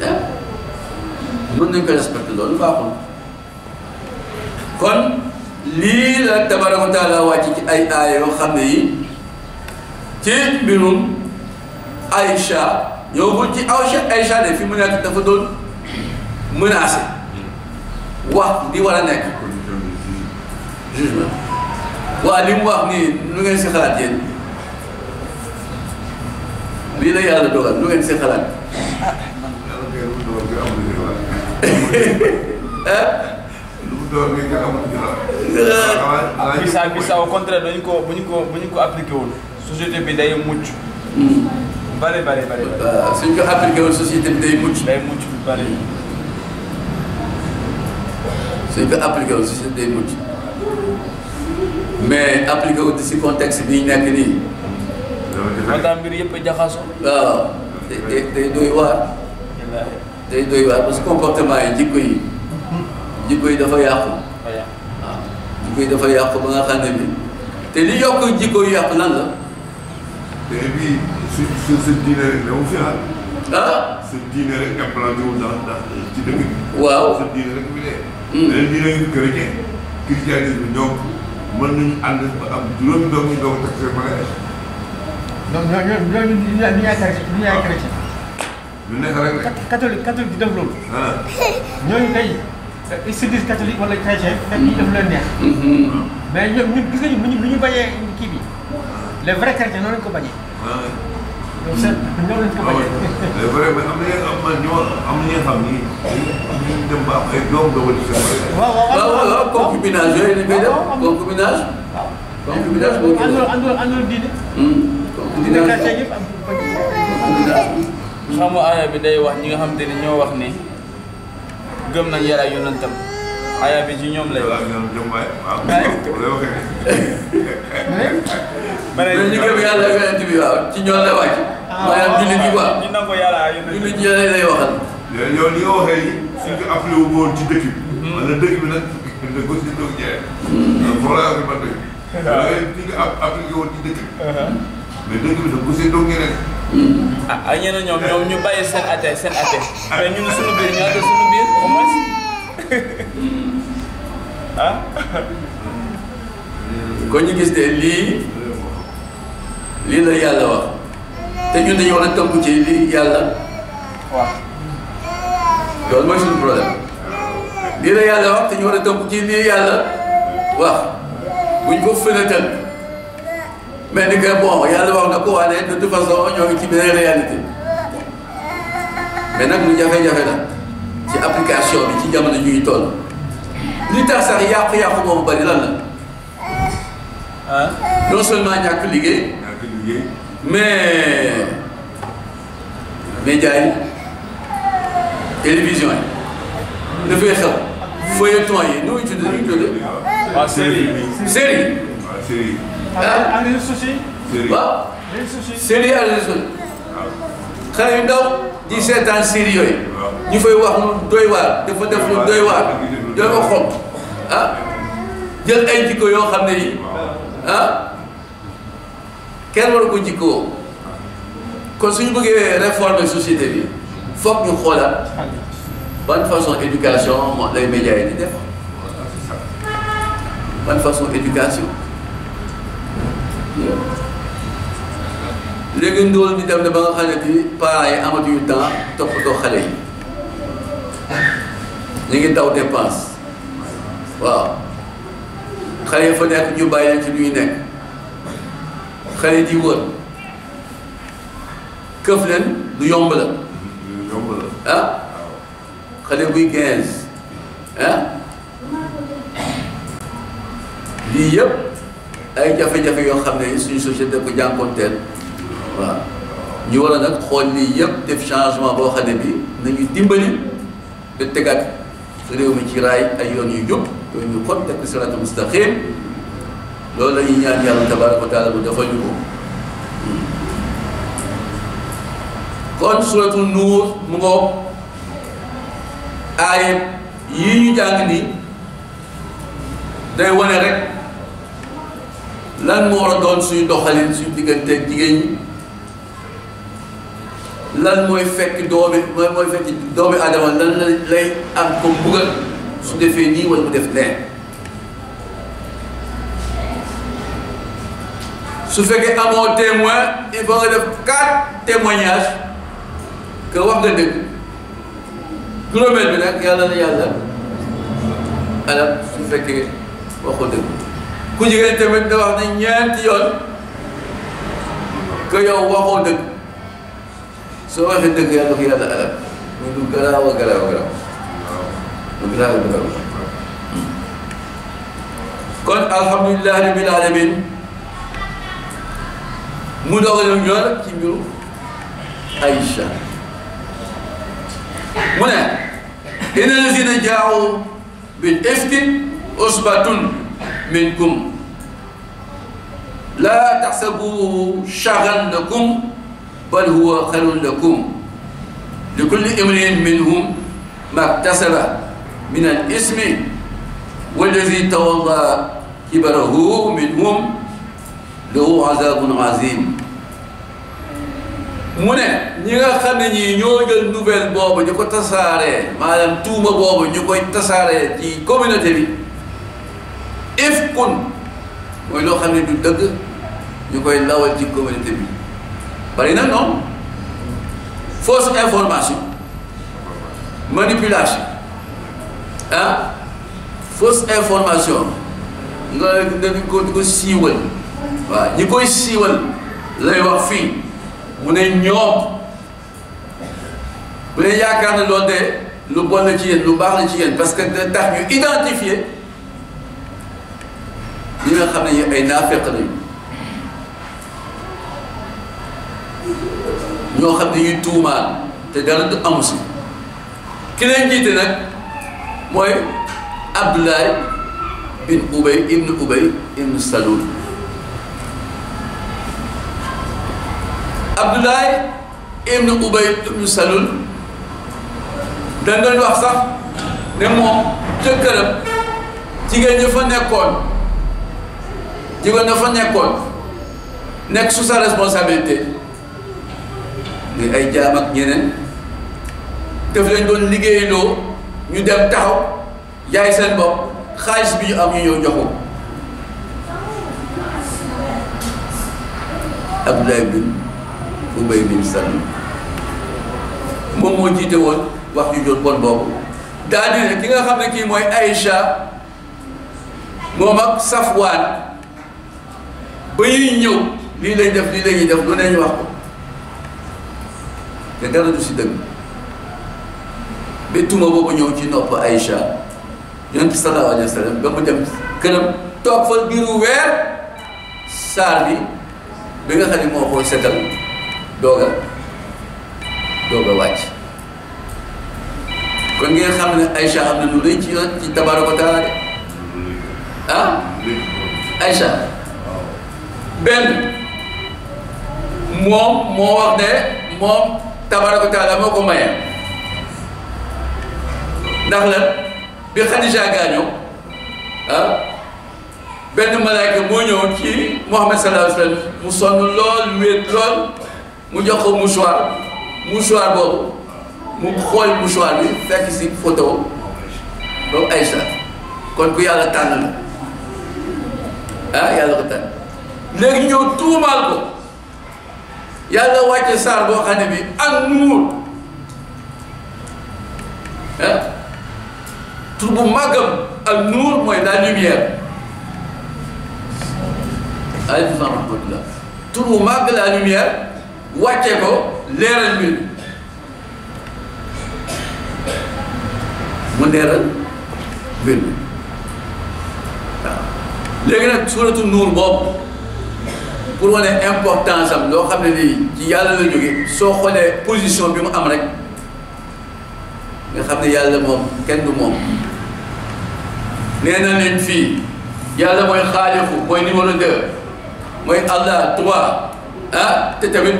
ah mën nañu ko respecté loolu baaxul kon lii la tabaraka wa taala wàcc ci ay aaya yoo xam ne yi ci mbirum Aïcha ñëwul ci Aïcha de fi mu nekk dafa doon menacé wax di war a nekk jugement waa li mu wax nii lu ngeen si xalaat yéen lii la yàlla dogal lu ngeen si xalaat bisa au contraire dañu ko bu ñu ko appliqué woon société bi day mucc bari suñ ko appliqué woon société bi day mucc bari suñ ko appliqué woon société day mucc mais appliqué wu si contexte bi ñu nekk nii moo tax mbir yëpp a jaxasoo waaw day doy waar day doy waar parce que comportement yi jikko yi dafa yàqu waaw jikko yi dafa yàqu ba nga xam ne bi te li yokk jikko yi yàqu lan la te bii su sa diine rek ne mu fi ah sa diine rek implanté wu dans ci dëkk bi waaw sa diine rek bi dee mais diine yi chrétien christianisme ñoom mën nañu ànd ba am juróomi doom ñu doog a takk seen mariage donc ñooñu ñu yaay chrétien. lu nekk rek catholique di def loolu. ñooñu tey ils se disent catholique wala chrétien fekk ñu def leen neex. mais ñun gis nga ñu ñu bañee kii bi les vrais chrétiens noonu lañu ko bañee. donc c'est noonu lañu ko bañee. mais vraiment am na ñoo xam ni ñu dem ba am ay doom doog a ci seen mariage. waaw concubinage yooyu dañ koy def concubinage. waaw concubinage boo àndul diine. concubinage quartier yëpp am xam nga aaya bi day wax ñi nga xamante ni ñoo wax ni gëm nañ yàlla yonentam aaya bi ci ñoom lay wax. ma ne ñu gëm yàlla yonent bi waaw ci ñoom la wàcc. maanaam jullit yi quoi ñu nangu yàlla yonent jullit yi lay waxal. yow li nga waxee yi suñ ko appelé wu woon ci dëkk bi. wala dëkk bi nag da ko si doog jeex. foofu la wax ba dëkk. waaw suñ ko appelé woon ci dëkk bi. mais dëkk bi nag bu see doog rek. ak ñeneen ñoom ñu bàyyi seen atte mais ñun suñu biir ñu atte suñu biir au moins ah. kon ñu gis ne lii la yàlla wax te ñun dañu war a tënku ci lii yàlla waaw. loolu mooy suñu problème lii la yàlla wax te ñu war a tënku ci lii yàlla wax buñ ko fënatal mais ni que bon yàlla wax na ko waaye de toute façon ñoo ngi ci beneen réalité mais nag lu jafe-jafe la ci application bi ci jamono ñuy toll li tax sax yàqu-yàqu boobu bari lan la non seulement ñàkk liggéey mais médias yi télévision yi dafay xew feuilleton yi nu muy tudd waaw série ak réseaux sociaux. waaw série ak réseaux sociaux xale yu ndaw di seetaan série yooyu ñu fay wax lu doy waar dafa def lu doy waar doy ko xom jël ay jikko yoo xam ne yi kenn war ko jikkoo kon suñu bëggee réformer société bi foog ñu xoolaat ban façon éducation moo lay médias yi di def ban façon éducation léegi ndóol bi dem na ba nga xam ne bi parents yi amatuñu temps toppatoo xale yi ñu ngi daw dépense waaw xale yi fa nekk ñu bàyyi leen ci lu ñu nekk xale di wër këf leen lu yomb la xale buy 15 lii yëpp ay jafe-jafe yoo xam ne suñu société ko jànkoonteel waaw ñu war a nag xool lii yëpp def changement boo xam ne bi nañu dimbali te tegaat réew mi ci raay ay yoon yu jub yooyu ñu xon teg siraatal mustaqim loolu la ñuy ñaan yàlla tabaraka wa taala bu dafa ñu ko kon suratul nuur mu ngoog aaya yii ñu jàng nii day wane rek lan moo war a doon suñu doxalin suñu digganteeg jigéen ñi lan mooy fekk doomi aadama lan lay am ko mbugal su defee nii wala mu def leen su fekkee amoo témoin il faut nga def 4 témoignages que wax nga dëgg juróomeel bi nag yàlla na yàlla alal su fekkee waxoo dëgg ku jigéen tamit nga wax ne ñeenti yoon que yow waxoo dëgg soo waxee dëgg yàlla ko yàlla alal muy lu garaaw a garaaw garaaw lu garaaw a garaaw kon alhamdulilah rabbil alamin mu doog a ñëw nag ci mbiru Aïcha mu ne inna lazina jaa'u bil ifki usbatun minkum la taxsabuhu sharran lakum bal huwa xayrun lakum li kulli imri'in minhum ma iktasaba min al ismi wallazi tawalla kibarahu minhum lahu azabun azim mu ne ñi nga xam ne ñii ñoo jël nouvelle boobu ñu ko tasaaree maanaam tuuma boobu ñu koy tasaaree ci communauté bi ifkun mooy loo xam ne du dëgg ñu koy lawal ci communauté bi bari na noonu fausse information manipulation fausse information nga di ko siiwal waaw ñi koy siiwal lay wax fii mu ne ñoom bu leen yaakaar ne loolu de lu bon la ci yéen lu baax la ci yéen parce que da tax ñu identifier ñu ne nga xam ne ay naafeq lañu ñoo xam ne ñuy tuumaal te dara du amu si ki leen jiite nag mooy Abdoulaye bin Ubay ibn Salul. Abdoulaye ibn Ubay ibn Salul dañ doon wax sax ne moom jëkkëram jigéen ñi fa nekkoon nekk sous sa responsabilité ni ay jaam ak ñeneen daf leen doon liggéeyloo ñu dem taxaw jaay seen bopp xaalis bi ñu am ñu ñëw jox ko Abdoulaye bin Ubay bin Salul moom moo jiite woon wax ju jot bon boobu daal di ne ki nga xam ne kii mooy Aïcha moom ak Safwaan ba ñuy ñëw lii lañ def lii la ñuy def lu ne ñu wax ko te dara du si dëgg ba tuma boobu ñëw ci nopp Aïcha yonent sallallahu alayhi wa sallam ba mu dem këram toog fa biiru weer saar bi nga xam ne moo ko setal doog a wàcc kon ngeen xam ne Aïcha am na lu rëy ci tabaaraka wa taala de Aïcha benn moom moo wax ne moom tabaaraka wa taala moo ko maye ndax la bi Xadija gaañoo benn malaayka moo ñëw ci Muhammad sallallahu alayhi wa sallam mu sonn lool wéet lool mu jox ko mouchoir boobu mu xool mouchoir bi fekk si photo boobu Aïcha kon ku yàlla tànn la yàlla ko tànn léegi ñëw tuumaal ko yàlla wàcce saar boo xam ne bi ak nuur tur bu màggam ak nuur mooy la lumière aleykum salaam wa rahmatullah tur bu màgg la lumière wàcce ko leeral mbir mu leeral mbir mi waaw léegi nag suuratu nuur boobu pour wane importance am loo xam ne lii ci yàlla la jóge soo xoolee position bi mu am rek nga xam ne yàlla moom kenn du moom nee na leen fii yàlla mooy xaalixu mooy numéro 2 mooy Allah 3 te tamit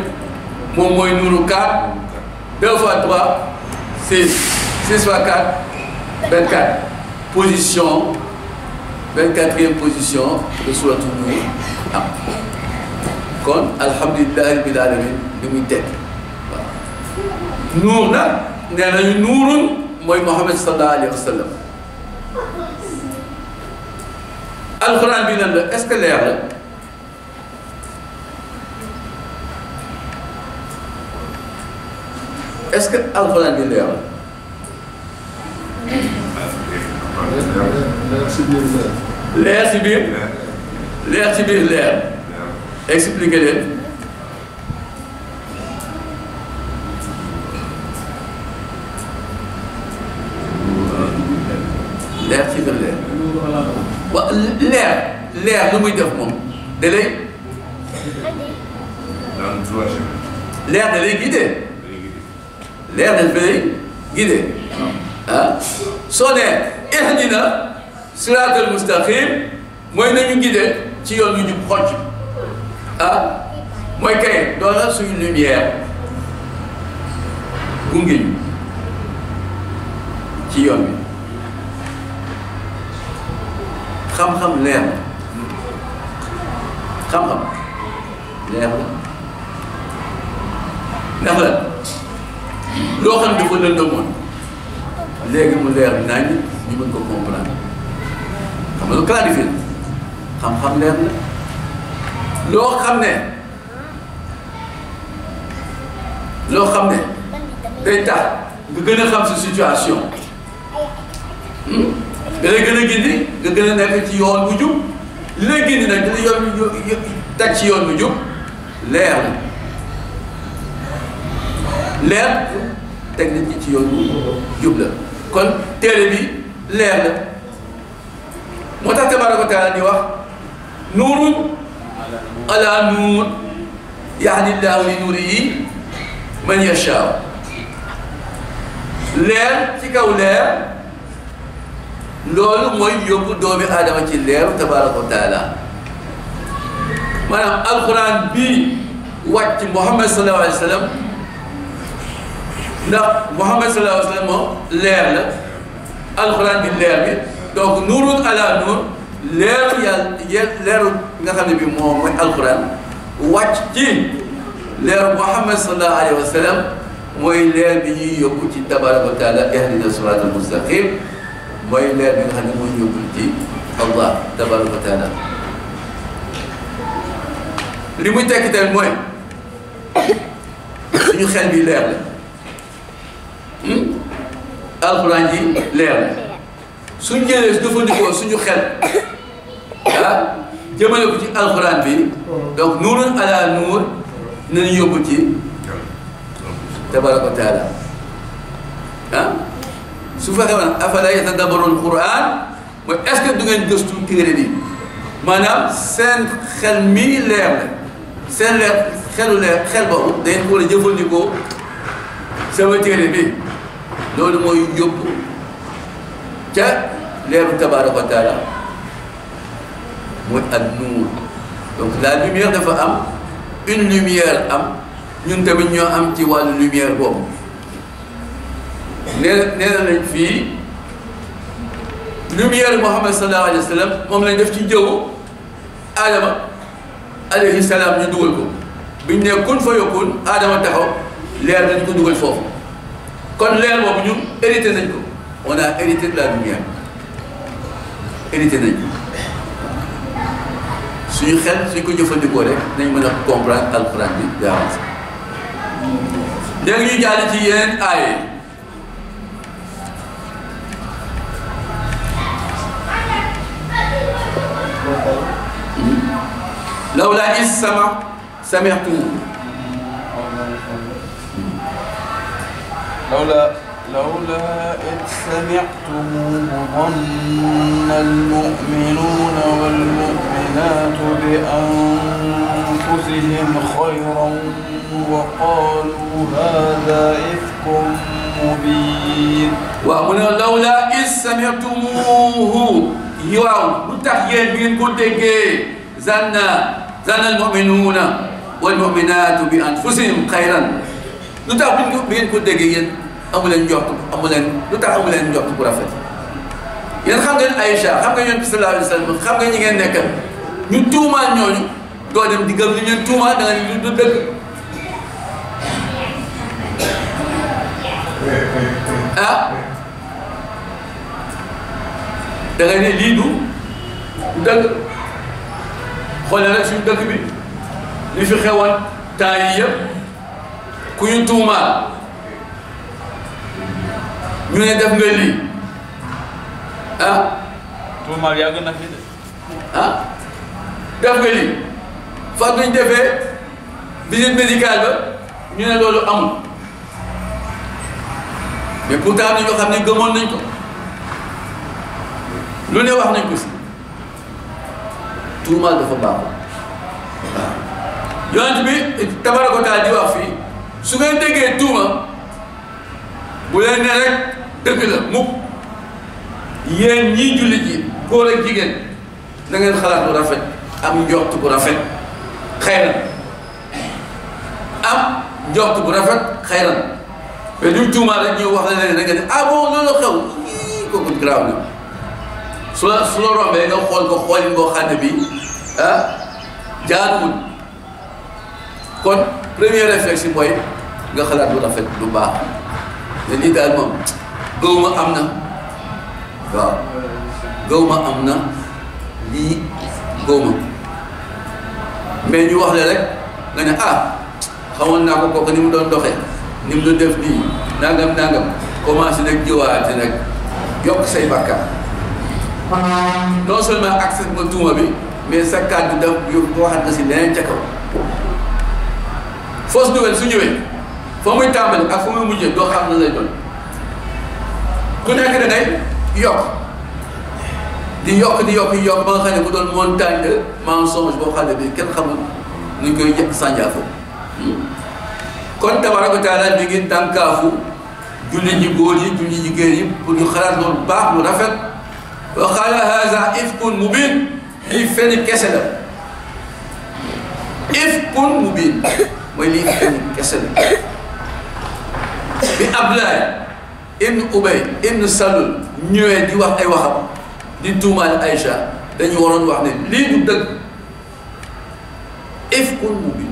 moom mooy nuuru 4 2 fois 3 6 6 fois 4 24 position 24e position de suuratu nuur am kon alhamdulillahi rabbil alamin li muy teg waaw nuur nag nee nañu nuurun mooy Muhammad sallallahu alayhi wa sallam alxuraan bi lan la est-ce que leer la est-ce que alxuraan bi leer la leer si biir leer si biir leer expliqué leen leer ci biir leer waaw leer lu muy def moom da lay leer da lay guidé leer da lay guidé soo nee ihdina siraatal mustaqim mooy nañu guidé ci yoon yu jub xocc mooy kay doona suñu lumière gunge ñu ci yoon bi xam-xam leer la xam-xam leer la ndax la loo xam dafa lëndëmoon léegi mu leer nañ ñu mën ko comprendre xam nga lu clarifié xam-xam leer la loo xam ne day tax nga gën a xam sa situation da lay gën a gindi nga gën a nekk ci yoon bu jub li lay gindi nag dina yoon bu teg ci yoon bu jub leer la leer teg nit ci yoon bu jub la kon téere bi leer la moo tax tabaaraka wa taala di wax nuurun ala nuur yahdi llaahu li nuurihi man yashaa leer ci kaw leer loolu mooy yóbbu doomi aadama ci leeru tabaraka wa taala maanaam alquran bii wàcc Muhammad sallallahu alayhi wa sallam ndax Muhammad sallallahu alayhi wa sallam moom leer la alquran bi leer bi donc nuurun ala nuur leeru yàlla leeru nga xam ne bi moom mooy alquran wàcc ci leeru Muhammad sallallahu alayhi wa sallam mooy leer bi ñuy yóbbu ci tabaraka wa taala ihdina siraatal mustaqim mooy leer bi nga xam ne mooy yóbbu ci Allah tabaraka wa taala li muy tekki tamit mooy suñu xel bi leer la alxuraan ji leer la suñ jëlee jëfandikoo suñu xel jëmale ko ci alxuraan bi donc nuurun ala nuur nañu yóbbu ci tabaraka wa taala su fekkee woon afala yatadabbaruna alquran mooy est-ce que du ngeen gëstu téere bi maanaam seen xel mii leer la seen leer xelu leer xel boobu dañ ko war a jëfandikoo sama téere bi loolu mooy yóbbu ca leeru tabaraka wa taala mooy ak nuur donc la lumière dafa am une lumière am ñun tamit ñoo am ci wàllu lumière boobu nee na nañ fii lumière Muhammad sallallahu alayhi wa sallam moom lañ def ci jëwu Adama alayhi salaam ñu dugal ko biñ ne kun fa yakun Adama taxaw leer dañ ko dugal foofu kon leer boobu ñun hérité nañ ko on a hérité de la lumière hérité nañ ko suñu xel suñ ko jëfandikoo rek nañ mën a comprendre alquran bi d'avance léegi ñu jàll ci yeneen aaye لولا إذ سمعتموه لولا إذ سمعتموه ظن المؤمنون والمؤمنات بأنفسهم خيرا وقالوا هذا إفك مبين ومن لولا إذ سمعتموه يواو متحيين بين كل ظن المؤمنون والمؤمنات بأنفسهم خيرا lu tax bi ngeen ko déggee yéen amu leen njort amu leen lu tax amu leen njort bu rafet yéen xam ngeen Aïcha xam nga Yonent bi sallallahu alayhi wa sallam xam nga ñi ngeen nekkal ñu tuumaal ñooñu doo dem di gëm li ñeen tuumaal da nga ni du dëgg da nga ne lii du dëgg xoolal rek suñu dëkk bi li fi xewoon temps yi yëpp ku ñu tuumaal ñu ne def nga lii tuumaal yàgg na fi de def nga lii fa duñ defee visite médicale ba ñu ne loolu amul mais pourtant ñoo xam ne gëmoon nañ ko lu ne wax nañ ko si tuumaal dafa baaxul waaw yonent bi tabaraka wa taala di wax fii su ngeen déggee tuuma bu leen ne rek dëgg la mukk yéen ñii jullit yi góor ak jigéen na ngeen xalaat bu rafet am njort bu rafet xayran am njort bu rafet xayran mais duñ tuumaal rek ñu wax la ne da nga ne ah bon loolu xew kooku grave na su la rombee nga xool ko xoolin boo xam ne bi jaaduwul kon premier réflexe mooy nga xalaat lu rafet lu baax te lii daal moom gëwma am na waaw gëwma am na lii gëwma mais ñu wax le rek nga ne xamoon naa ko kooku ni mu doon doxee ni mu doon def nii nangam commencé nag jëwaate nag yokk say bàkkaar non seulement accès nga tuuma bi mais sa kàddu daf waxat na si leneen ca kaw fausse nouvelle su ñëwee fa muy tàmbali ak fa muy mujjee doo xam na lay doon ku nekk da ngay yokk di yokk ba nga xam ne mu doon montagne de mensonge boo xam ne bi kenn xamul nuñ koy sànjaafu kon tabaraka wa taala mi ngi dànkaafu jullit ñi góor yi jullit ñi jigéen yi pour ñu xalaat loolu baax lu rafet wa qaala haza ifkun mubin lii fenn kese la ifkun mubin mooy lii fenn kese la bi Abdullah ibn Ubay ibn Salul ñëwee di wax ay waxam di tuumaal Aïcha dañu waroon wax ne lii du dëgg ifkun mubin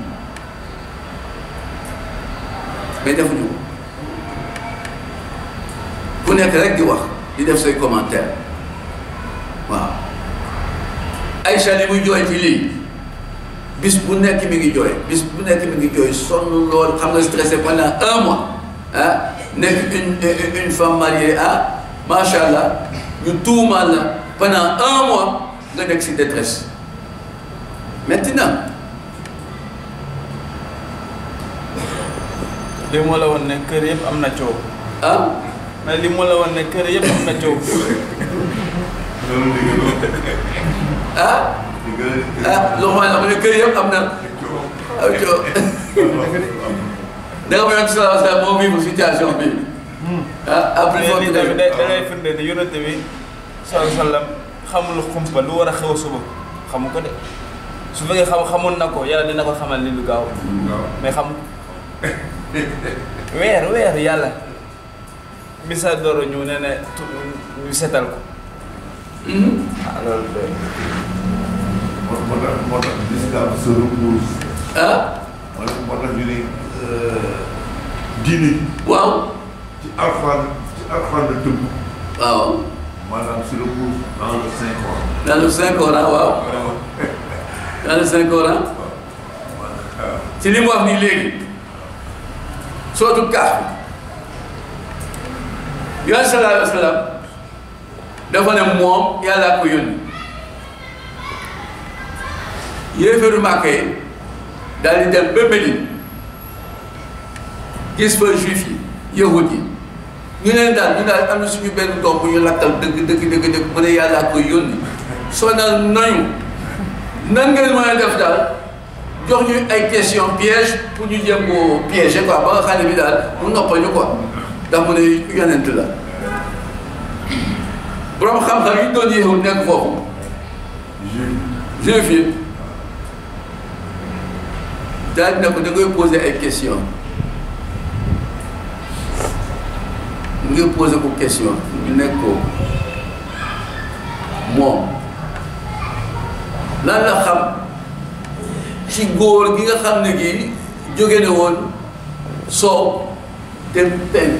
mais defuñu ko ku nekk rek di wax di def say commentaire waaw Aïcha li muy jooy ci lii bis bu nekk mi ngi jooy bis bu nekk mi ngi jooy sonn lool xam nga stressé pendant 1 mois ah nekk une femme mariée ah macha allah ñu tuumaal la pendant 1 mois nga nekk si détresse maintenant li moo la woon ne kër yëpp am na coow. ah mais li moo la woon ne kër yëpp am na coow. loo xam ne kër yëpp am na aw coow danga ma yoon sallallahu alayhi wa sallam moo vivre situation bi après foofu lii tamit da ngay firnde ne yonente bi sallallahu alayhi wa sallam xamul xumpa lu war a xew suba xamu ko de su fekkee xamoon na ko yàlla dina ko xamal ni lu gaaw mais xamu weer yàlla bisa doro ñu ne ñu setal ko loolu moo tax l'islam se repose. moo tax ñu ne diine. waaw. ci alxuraan la tëbb. waaw. maanaam se repose dans le Saint-Coran. dans le Saint-Coran waaw. dans le Saint-Coran. ci li mu wax nii léegi. sootu Kahf. Yonent sallallahu alayhi wa sallam dafa ne moom yàlla ko yónni. yéeféeru Màkka yi daal di dem ba Médine gis fa juif yi yahud yi ñu leen daal am na suñu benn doom bu ñu lakkal dëgg mu ne yàlla koy yónni sonal nañu nan ngeen mën a def daal jox ñu ay question piège pour ñu jëm koo piéger quoi ba nga xam ne bi daal mu noppal ñu quoi ndax mu ne yonent la borom xam-xam yi doon yahud nekk foofu juif yi daal di ne ko da ngay poser ay question nga poser ko question ñu nekk ko moom lan la xam ci góor gi nga xam ne gi jóge ne woon soow dem penk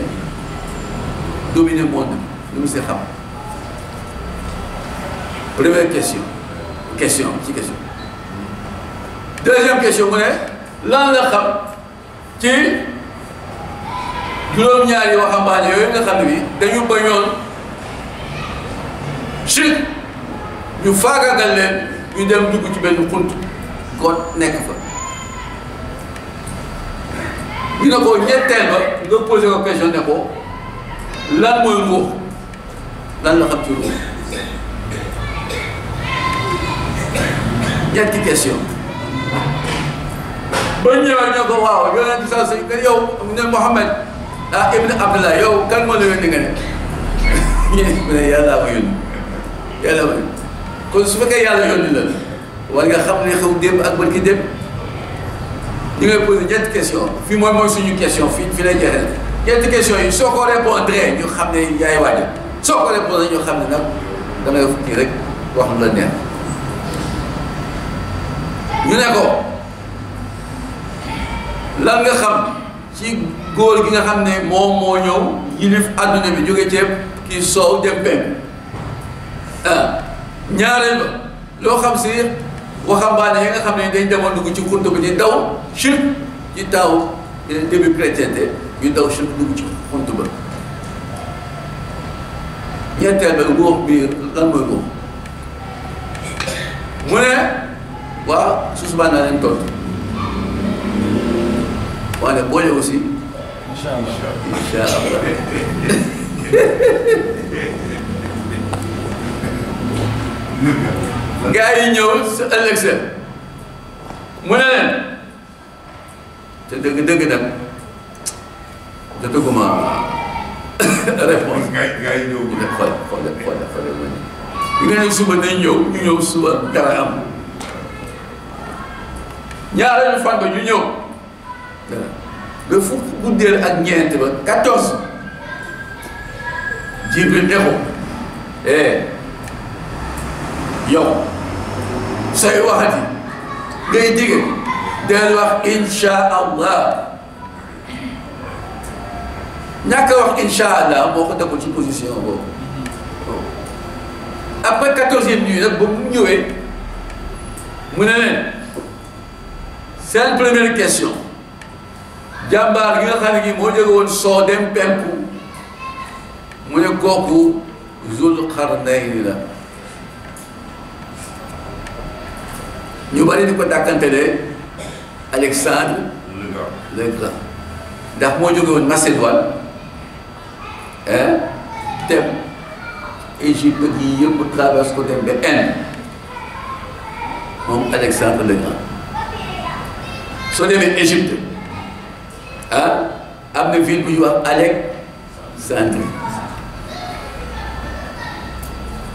dominer monde lu mu si xam première question deuxième question mu ne lan la xam ci juróom-ñaari waxambaane yooyu nga xam ne bi dañu bañoon shirk ñu faagagal leen ñu dem dugg ci benn xunt kon nekk fa ñu ne ko ñetteel ba nga posé ko question ne ko lan mooy ruux lan la xam ci ruux ñetti question ba ñëwee ñoo ko waaw yonent sa yow ne Muhammad ibn Abdullah yow kan moo la yónni nga ne mu ne yàlla ma yónni yàlla ma yónni kon su fekkee yàlla yónni la war nga xam ne xew démb ak barki démb ñu ngay posé ñetti question fii mooy suñu question fii lay jeexee ñetti question yi soo ko répondre ñu xam ne yaay waajal soo ko répondre ñu xam ne nag da ngay kii rek wax lu la neex ñu ne ko lan nga xam ci góor gi nga xam ne moom moo ñëw yilif adduna bi jóge ceeb kii soow dem penk ñaareel ba loo xam si waxambaane yi nga xam ne dañ demoon dugg ci xunt bi di daw shirk ci taw début chrétienté ñu daw shirk dugg ci xunt ba ñetteel ba ruux bi lan mooy ruux mu ne waaw su subaa naa leen tontu waaye boole aussi incha allah gars yi ñëw sa ëllëg sa mu ne leen te dëgg nag jotaguma réponse. gars yi ñëw. ñu ne xool ma ni ñu nga ne suba nañ ñëw ñu ñëw suba dara am ñaareelu fan ba ñu ñëw ba fukk guddeel ak ñeent ba 14 Jibril ne ko yow sooy waxati ngay digge del wax insha allah ñàkk wax insha allah moo ko tegu ci position boobu après 14e nuit nag ba mu ñëwee mu ne leen seen première question jàmbaar gi nga xam ne gi moo jóge woon soo dem penku mu ne kooku Zul Qarnayni la ñu bari di ko dàkkantelee Alexandre le Grand ndax moo jóge woon Macédoine dem Égypte gi yëpp traverse ko dem ba Inde moom Alexandre le Grand soo demee Égypte am na ville bu ñuy wax Alexandrie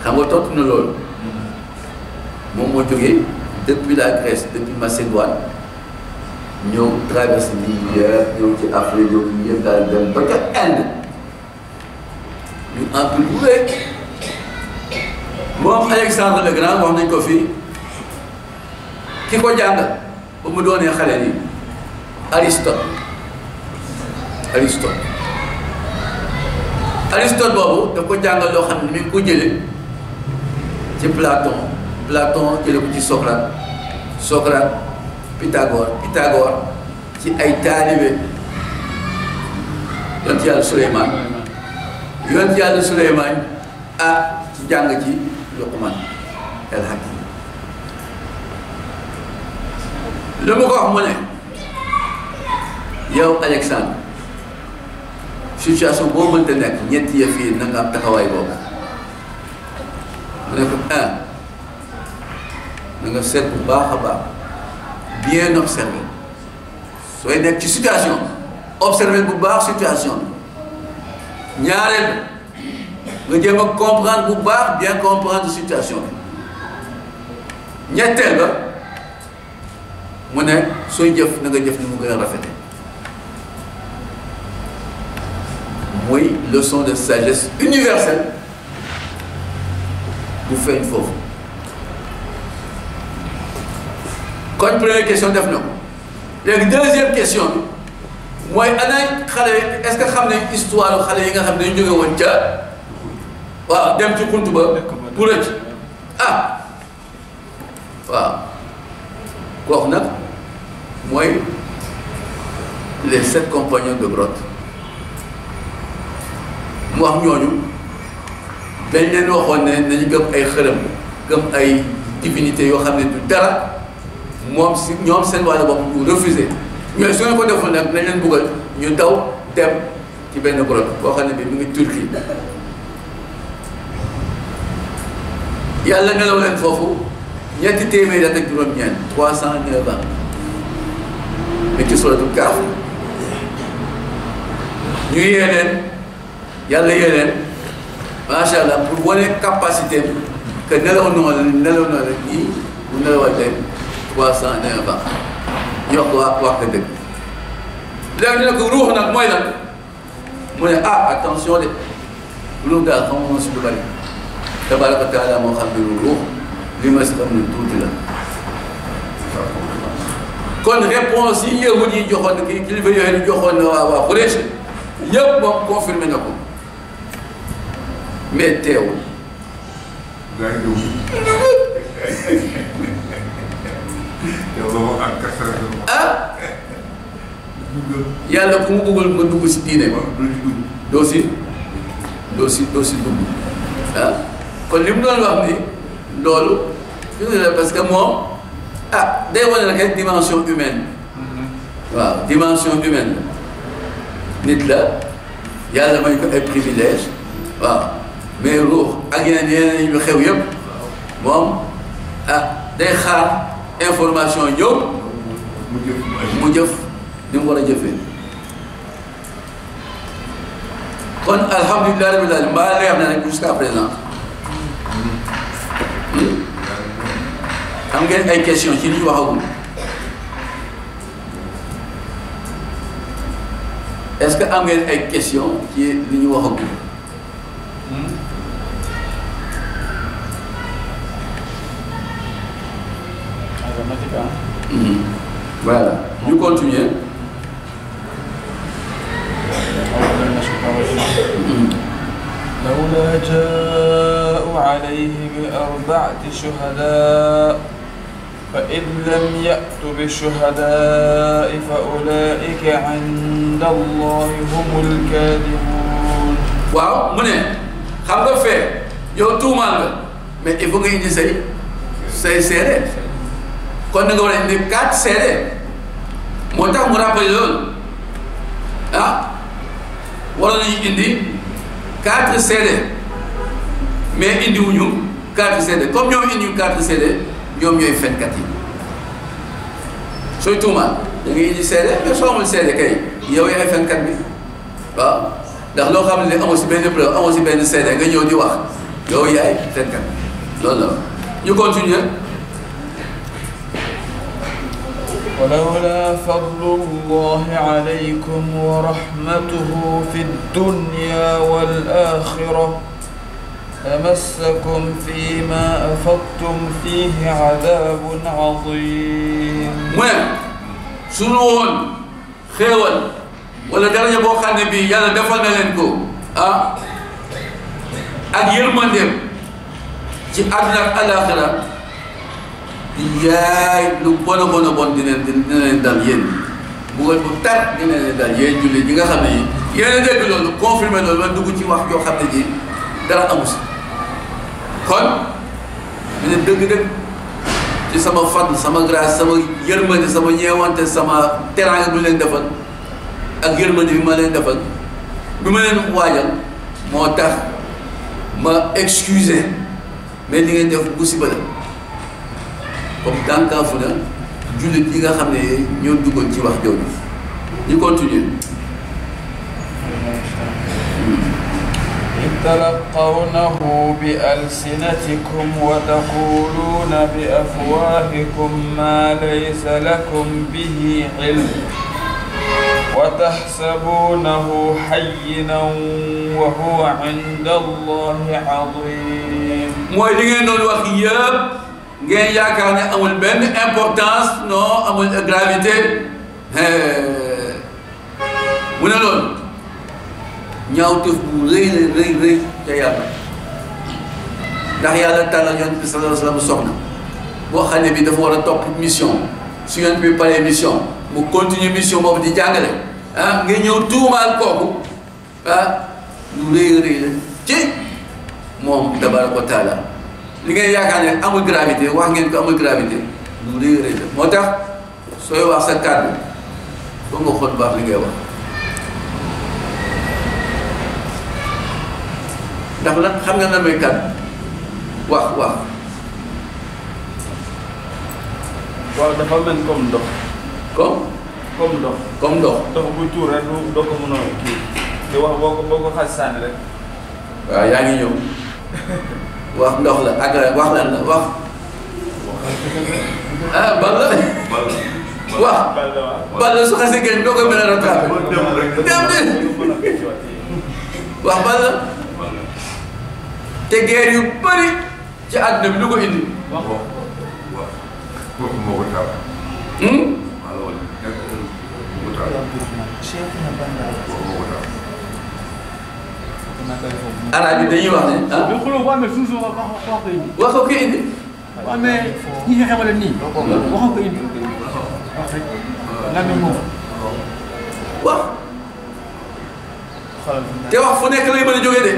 xam nga tontu na loolu moom moo jógee depuis la Grèce depuis Macédoine ñëw traversé lii yëpp ñëw ci Afrique ñëw yëpp daal dem ba ca Inde ñu empire bu rëy moom Alexandre le Grand wax nañ ko fii ki ko jàng ba mu doonee xale yi Aristote boobu daf ko jàngal loo xam ne mi ngi ko jële ci Platon jële ko ci Socrate Pythagore ci ay taalibe yonent yàlla Suleymaan ci jàng ci Luqman el Hakim lu ma ko wax mu ne yow Alexandre situation boo mënta nekk ñetti yëf yi na nga am taxawaay boobu mu ne ko na nga seet bu baax a baax bien observé sooy nekk ci situation observé bu baax situation bi ñaareel nga jéem a comprendre bu baax bien comprendre situation bi ñetteel ba mu ne sooy jëf na nga jëf ni mu gën a rafete muy leçon de sagesse universelle bu feeñ foofu kon première question def na ko léegi deuxième question bi mooy ana xale est-ce que xam nañ histoire xale yi nga xam ne dañu jóge woon ca waaw dem ci xunt ba pour rëcc waaw kooku nag mooy les 7 compagnons de grotte mu wax ñooñu dañ leen waxoon ne nañu gëm ay xërëm gëm ay divinité yoo xam ne du dara moom si ñoom seen wàllu bopp ñu refusé mais su ñu ko deful nag nañ leen buggal ñu daw dem ci benn grotte boo xam ne bi mu ngi Turquie yàlla nelaw leen foofu ñetti téeméeri at ak juróom-ñeent 309 ans mais ci suratul Kahf ñu yee leen yàlla yee leen macha allah pour wane capacité que nelaw noonu rek ñii bu nelawal leen 309 ans yokk wax ko dëgg léegi ñu ne ko ruux nag mooy lan mu ne attention de ruux daal xamoon si lu bari tabaraka taala moo xam ne ruux li ma si xam ne tuuti la kon réponse yi yahud yi joxoon na kii kilifa yooyu yi joxoon na waa Quraysh yëpp moom confirmé na ko mais teewul yàlla ku mu bëggul nga dugg si diine doo si dugg kon li mu doon wax ni loolu parce que moom day wane nag rek dimension humaine waaw dimension humaine la nit la yàlla may ko ay privilège waaw mais ruux ak yeneen yu xew yëpp moom day xaar information ñëw mu jëf di mu war a jëfee kon alhamdulilah rabbil alamin mbaa leer na rek jusqu'à présent am ngeen ay question ci li ñu waxagul est-ce que am ngeen ay question ci li ñu waxagul voilà ñu continuer لولا جاءوا عليه بأربعة شهداء فإن لم يأتوا بالشهداء فأولئك عند الله هم الكاذبون. waaw mu ne xam nga fee yow tuumaal nga mais il faut nga indi say seede kon da nga war a indi 4 seede moo tax mu rappelé loolu waroon nañu indi 4 seede mais indiwuñu 4 seede comme ñoom indiwuñu 4 seede ñoom ñooy fenkat yi sooy tuumaal da ngay indi seede mais soo amul seede kay yow yaay fenkat bi waaw ndax loo xam ne amoo si benn preuve amoo si benn seede nga ñëw di wax yow yaay fenkat loolu la ñu continuer. ولولا فضل الله عليكم ورحمته في الدنيا والآخرة لمسكم فيما أفضتم فيه عذاب عظيم. mooy su ñu woon xéewal wala daraja boo xam ne bii yàlla defal na leen ko ak yërmandeem ci àdduna ak àllaaxira yaay lu bon dina leen dal yéen buggal bu tar dina leen dal yéen jullit ñi nga xam ne yi yéen a dégg loolu confirmé loolu ba dugg ci wax joo xam ne ji dara amu si kon mu ne dëgg-dëgg ci sama fadl sama grâce sama yërmande sama ñeewante sama teraanga bi leen defal ak yërmande bi ma leen defal bi ma leen waajal moo tax ma excuser mais li ngeen def musiba la comme dànkaafu na jullit yi nga xam ne ñoo duggoon ci wax jooju ñu continuer. تلقونه بألسنتكم وتقولون بأفواهكم ما ليس لكم به علم وتحسبونه حينا وهو عند الله عظيم. mooy li ngeen doon wax yëpp ngeen yaakaar ne amul benn importance non amul gravité mu ne loolu ñaawteef bu rëy ca yàlla ndax yàlla tànnal yonent bi sallallahu alayhi wa sallam soxna boo xam ne bi dafa war a topp mission su yonent bi paree mission mu continue mission boobu di jàngale nga ñëw tuumaal kooku lu rëy la ci moom tabaraka wa taala li ngeen yaakaar ne amul gravité wax ngeen ko amul gravité lu rëy la moo tax sooy wax sa kàddu ba nga xool baax li ngay wax ndax nag xam nga nan mooy kàddu wax waaw dafa mel comme ndox. comme ndox. ndox bu tuur rek doo ko mën a kii te wax boo ko xas sànni rek. waaw yaa ngi ñëw wax ndox la ak wax lan la wax. bal la. wax bal la su xasee génn doo ko mën a rattrapé. dem wax bal la. te guerre yu bëri ci àdduna bi lu ko indi. moo ko taal. arab yi dañuy wax ne mais xuloo bu amee toujours wax ko indi. wax ko indi. bu amee ñi nga xamante nii. waxoo ko indi. wax rek lan la moom. wax. te wax fu nekk lay mën a jógee de.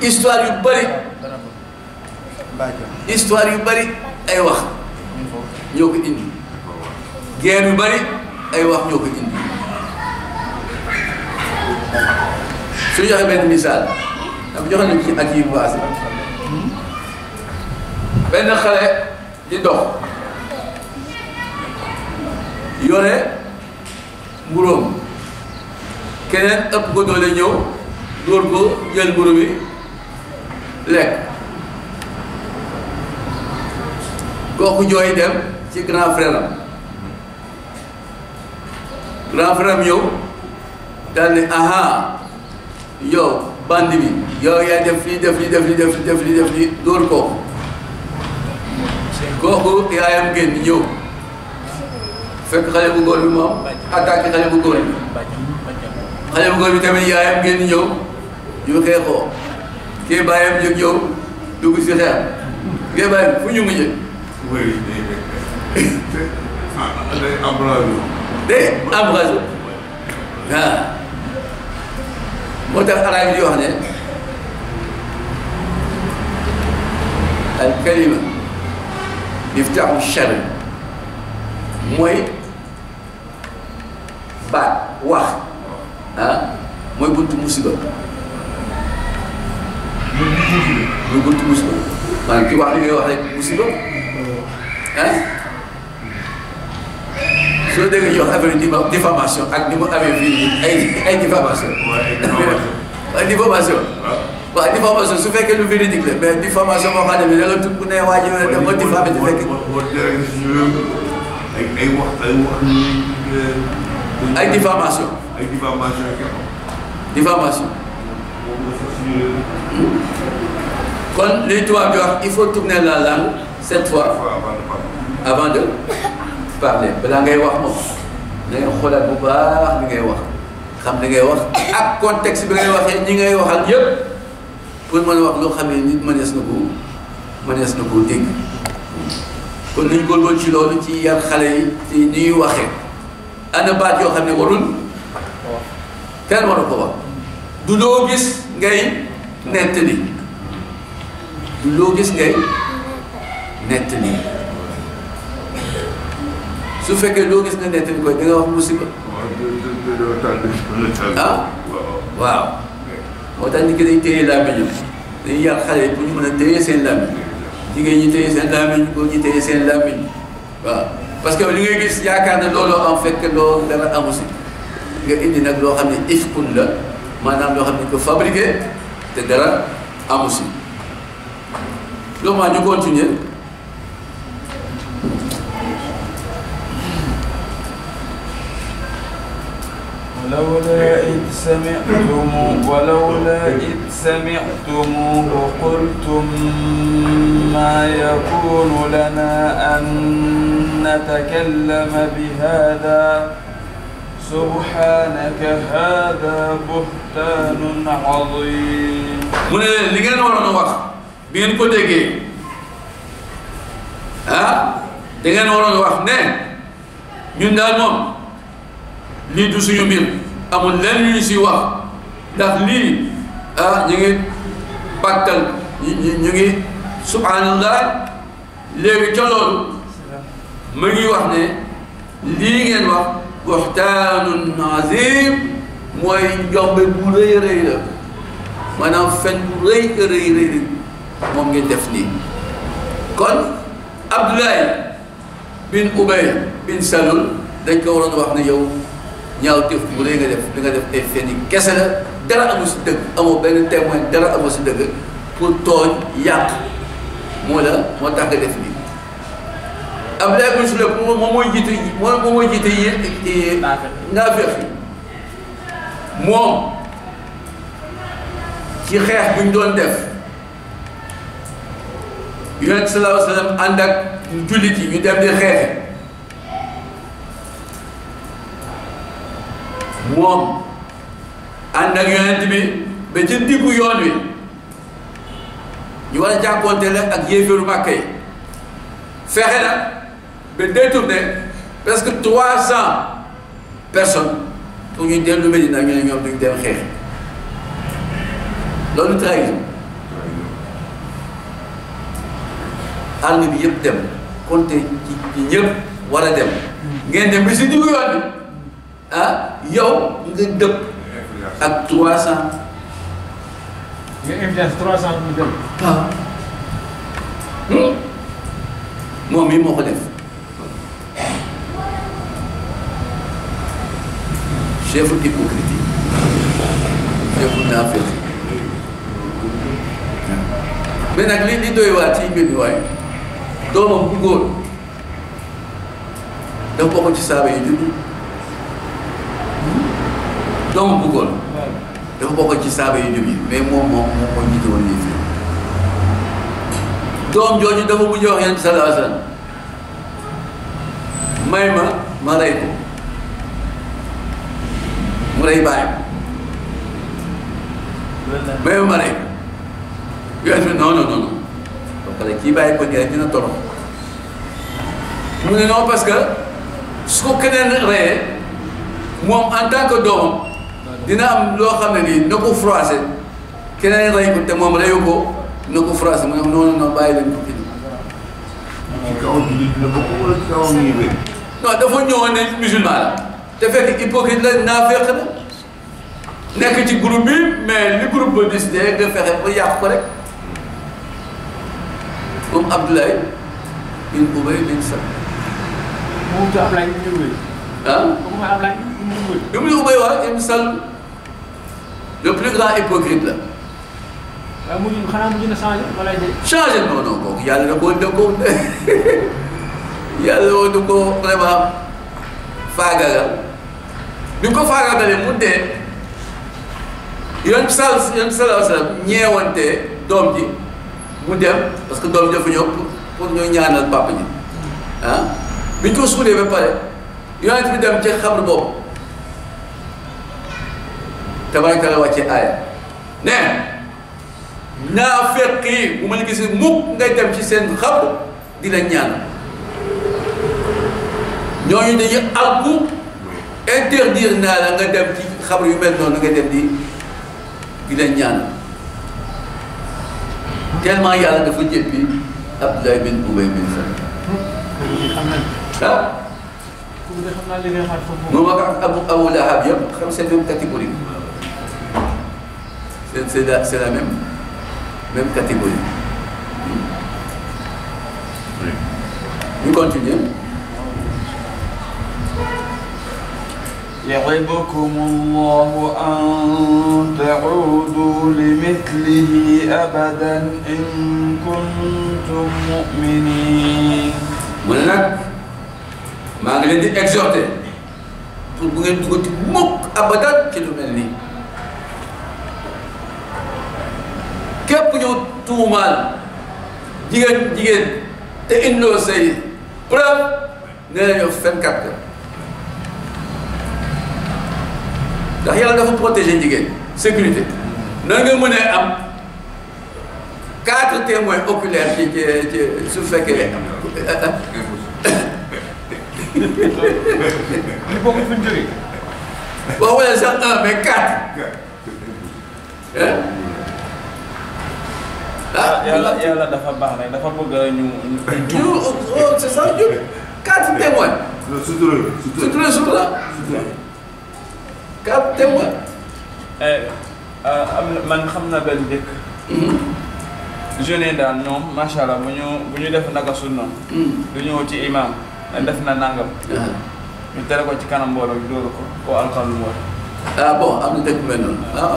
histoire yu bëri. histoire yu bëri ay wax ñoo ko indi. guerre yu bëri ay wax ñoo ko indi. su joxe benn misaal dafa joxe nañ ci at yi passé benn xale di dox yore mburóom keneen ëpp ko doole ñëw dóor ko jël mburu bi lekk kooku jooy dem ci grand frère am grand frère am ñëw daal ni aha yow bandi bi yow yaa def lii def lii def lii def lii def lii def lii dóor kooku yaayam génn ñëw fekk xale bu góor bi moom attaqué xale bu góor bi xale bu góor bi tamit yaayam génn ñëw ñu xeexoo kii bàyyam jóg ñëw dugg si xeex kii bàyyam fu ñu mujjee oui day embrasé. day embrasé waaw moo tax araab yi di wax ne al kalima miftaaxu charr mooy baat wax mooy buntu musiba mooy buntu musiba maanaam ki wax li ngay wax rek musiba soo déggee ñu wax affaire diffamation ak ni mu amee fii ay diffamation waaw diffamation waaw diffamation su fekkee lu véridique la mais diffamation boo xam ne bi da nga tudd ku ne waa ji dafa diffamé te fekk ay diffamation diffamation kon li tubaab di wax il faut tourner la langue 7 fois avant de parler balaa ngay wax moom da ngay xoolaat bu baax li ngay wax xam li ngay wax ak contexte bi ngay waxee ñi ngay waxal yëpp pour mën a wax loo xam ne nit mënees na koo dégg kon nañ góorgóorlu ci loolu ci yar xale yi ci ni ñuy waxee ana baat yoo xam ne warul kenn waru ko wax du loo gis ngay nettali du loo gis ngay nettali su fekkee loo gis nga nettali koy da nga wax musiba waaw moo tax nit ki dañ téye làmmiñam dañuy yar xale yi pour ñu mën a téye seen làmmiñ jigéen ñi téye seen làmmiñ góor ñi téye seen làmmiñ waaw parce que li ngay gis yaakaar ne looloo am fekk loo dara amu si nga indi nag loo xam ne ifkun la maanaam loo xam ne ko fabriqué te dara amu si loolu maa ñu continuer ولولا إذ سمعتموه قلتم ما يكون لنا أن نتكلم بهذا سبحانك هذا بهتان عظيم. mu ne leen li ngeen waroon a wax bi ngeen ko déggee da ngeen waroon a wax ne ñun daal moom lii du suñu mbir amul lenn lu ñu siy wax ndax lii ñu ngi bàkkal ñu ngi subhanallah léegi ca loolu ma ngi wax ne lii ngeen wax buhtaanun azim mooy njombe bu rëy rëy la maanaam fen bu rëy rëy moom ngeen def nii kon Abdoulaye bin Ubay bin Salul dañ ko waroon wax ne yow ñaaw def bu rëy nga def li nga def ay fen yi kese la dara amu si dëgg amoo benn témoin dara amoo si dëgg pour tooñ yàq moo tax nga def nii Abdoulaye bin Salul moom mooy jiite naafeq yi moom ci xeex bu ñu doon def Yonent sallallahu alayhi wa sallam ànd ak jullit yi ñu dem di xeexe moom ànd ak Yonent bi ba ci diggu yoon wi ñu war a jànkoonte la ak yéeféeru Màkka yi fexe na ba détourné presque 300 personnes pour ñu dellu Medina ñu ne ñoom duñ dem xeexe loolu trahison arme bi yëpp dem compté ci ñëpp war a dem ngeen dem bi si diggu yoon bi yow nga dëpp ak 300. nga influence 300 ñu dem. moom mii moo ko def chefu hypocrite yi chefu naafeq mais nag li doy waar ci mbir mi waaye doomam bu góor dafa bokk ci saaba yi juddu doomam bu góor dafa bokk ci saaba yi juddu mais moom moo jiite woon lii fii doom jooju dafa mujj wax Yonent bi sallallahu alayhi wa sallam may ma rey ko mu rey bàyyi may ma rey ko Yonent bi non ba pare kii bàyyi ko nii rek dina torox mu ne non parce que su ko keneen reyee moom en tant que doomam dina am loo xam ne nii na ko froissé keneen rey ko te moom reyu ko na ko froissé mu ne non bàyyi leen ko kii. ci kaw jullit la bokk wala ci kaw ñuy wér. non dafa ñëwoon ne musulman la te fekk hypocrite la naafeq la nekk ci groupe bi mais li groupe ba décidé nga fexe ba yàq ko rek comme Abdoulaye bin Ubay bin Salul. moom itam Ablaye ñu ngi wéy. ah. kooku mooy Ablaye ñu ngi wéy. bi muy Ubay waa bin Salul le plus grand hypocrite la. waaye mujj xanaa mujj na changé wala de. changé non kooku yàlla da koo yàlla da ko vraiment faagagal bi ko faagagalee mu dee Yonent bi sallallahu alayhi wa sallam ñeewante doom ji mu dem parce que doom ji dafa ñëw pour ñu ñaanal papa ji ah bi ñu ko suulee ba pare Yonent bi dem ci xabru boobu tabaraka la wàcce aaya ne naafeq yi bu ma la gisee mukk ngay dem ci seen xabru di la ñaan ñooñu dañuy alku interdire naa la nga dem ci xabru yu mel noonu nga dem di leen ñaan tellement yàlla dafa jéppi Abdoulaye bin Ubay bin Salul. xam nañ. ah. kooku de xam naa li ngay xaar foofu. moom ak Abu Lahab yëpp xam c'est même catégorie c'est la même catégorie. ñu continuer. يعظكم الله أن تعودوا لمثله أبدا إن كنتم مؤمنين. mu ne nag maa ngi leen di exhorter pour bu ngeen duggati mukk abadan ci lu mel nii képp ñu tuumaal jigéen te indoo say preuve nee nañu fenkat la ndax yàlla dafa protéger jigéen sécurité nan nga mën a am 4 témoins oculaires ci su fekkee li bokk fi ñu jógee. boo xoolee sax 1 mais 4 yàlla dafa baax rek dafa bëgg ñu c'est ça ñu 4 témoins. sutura 4 témoins. man xam na benn dëkk. jeune daal ñoom macha allah bu ñu def naka su noonu. du ñëw ci imam def na nangam. ñu tere ko ci kanam mbooloo ñu dóor ko alxam lu mu war. ah bon am na dëkk mel noonu.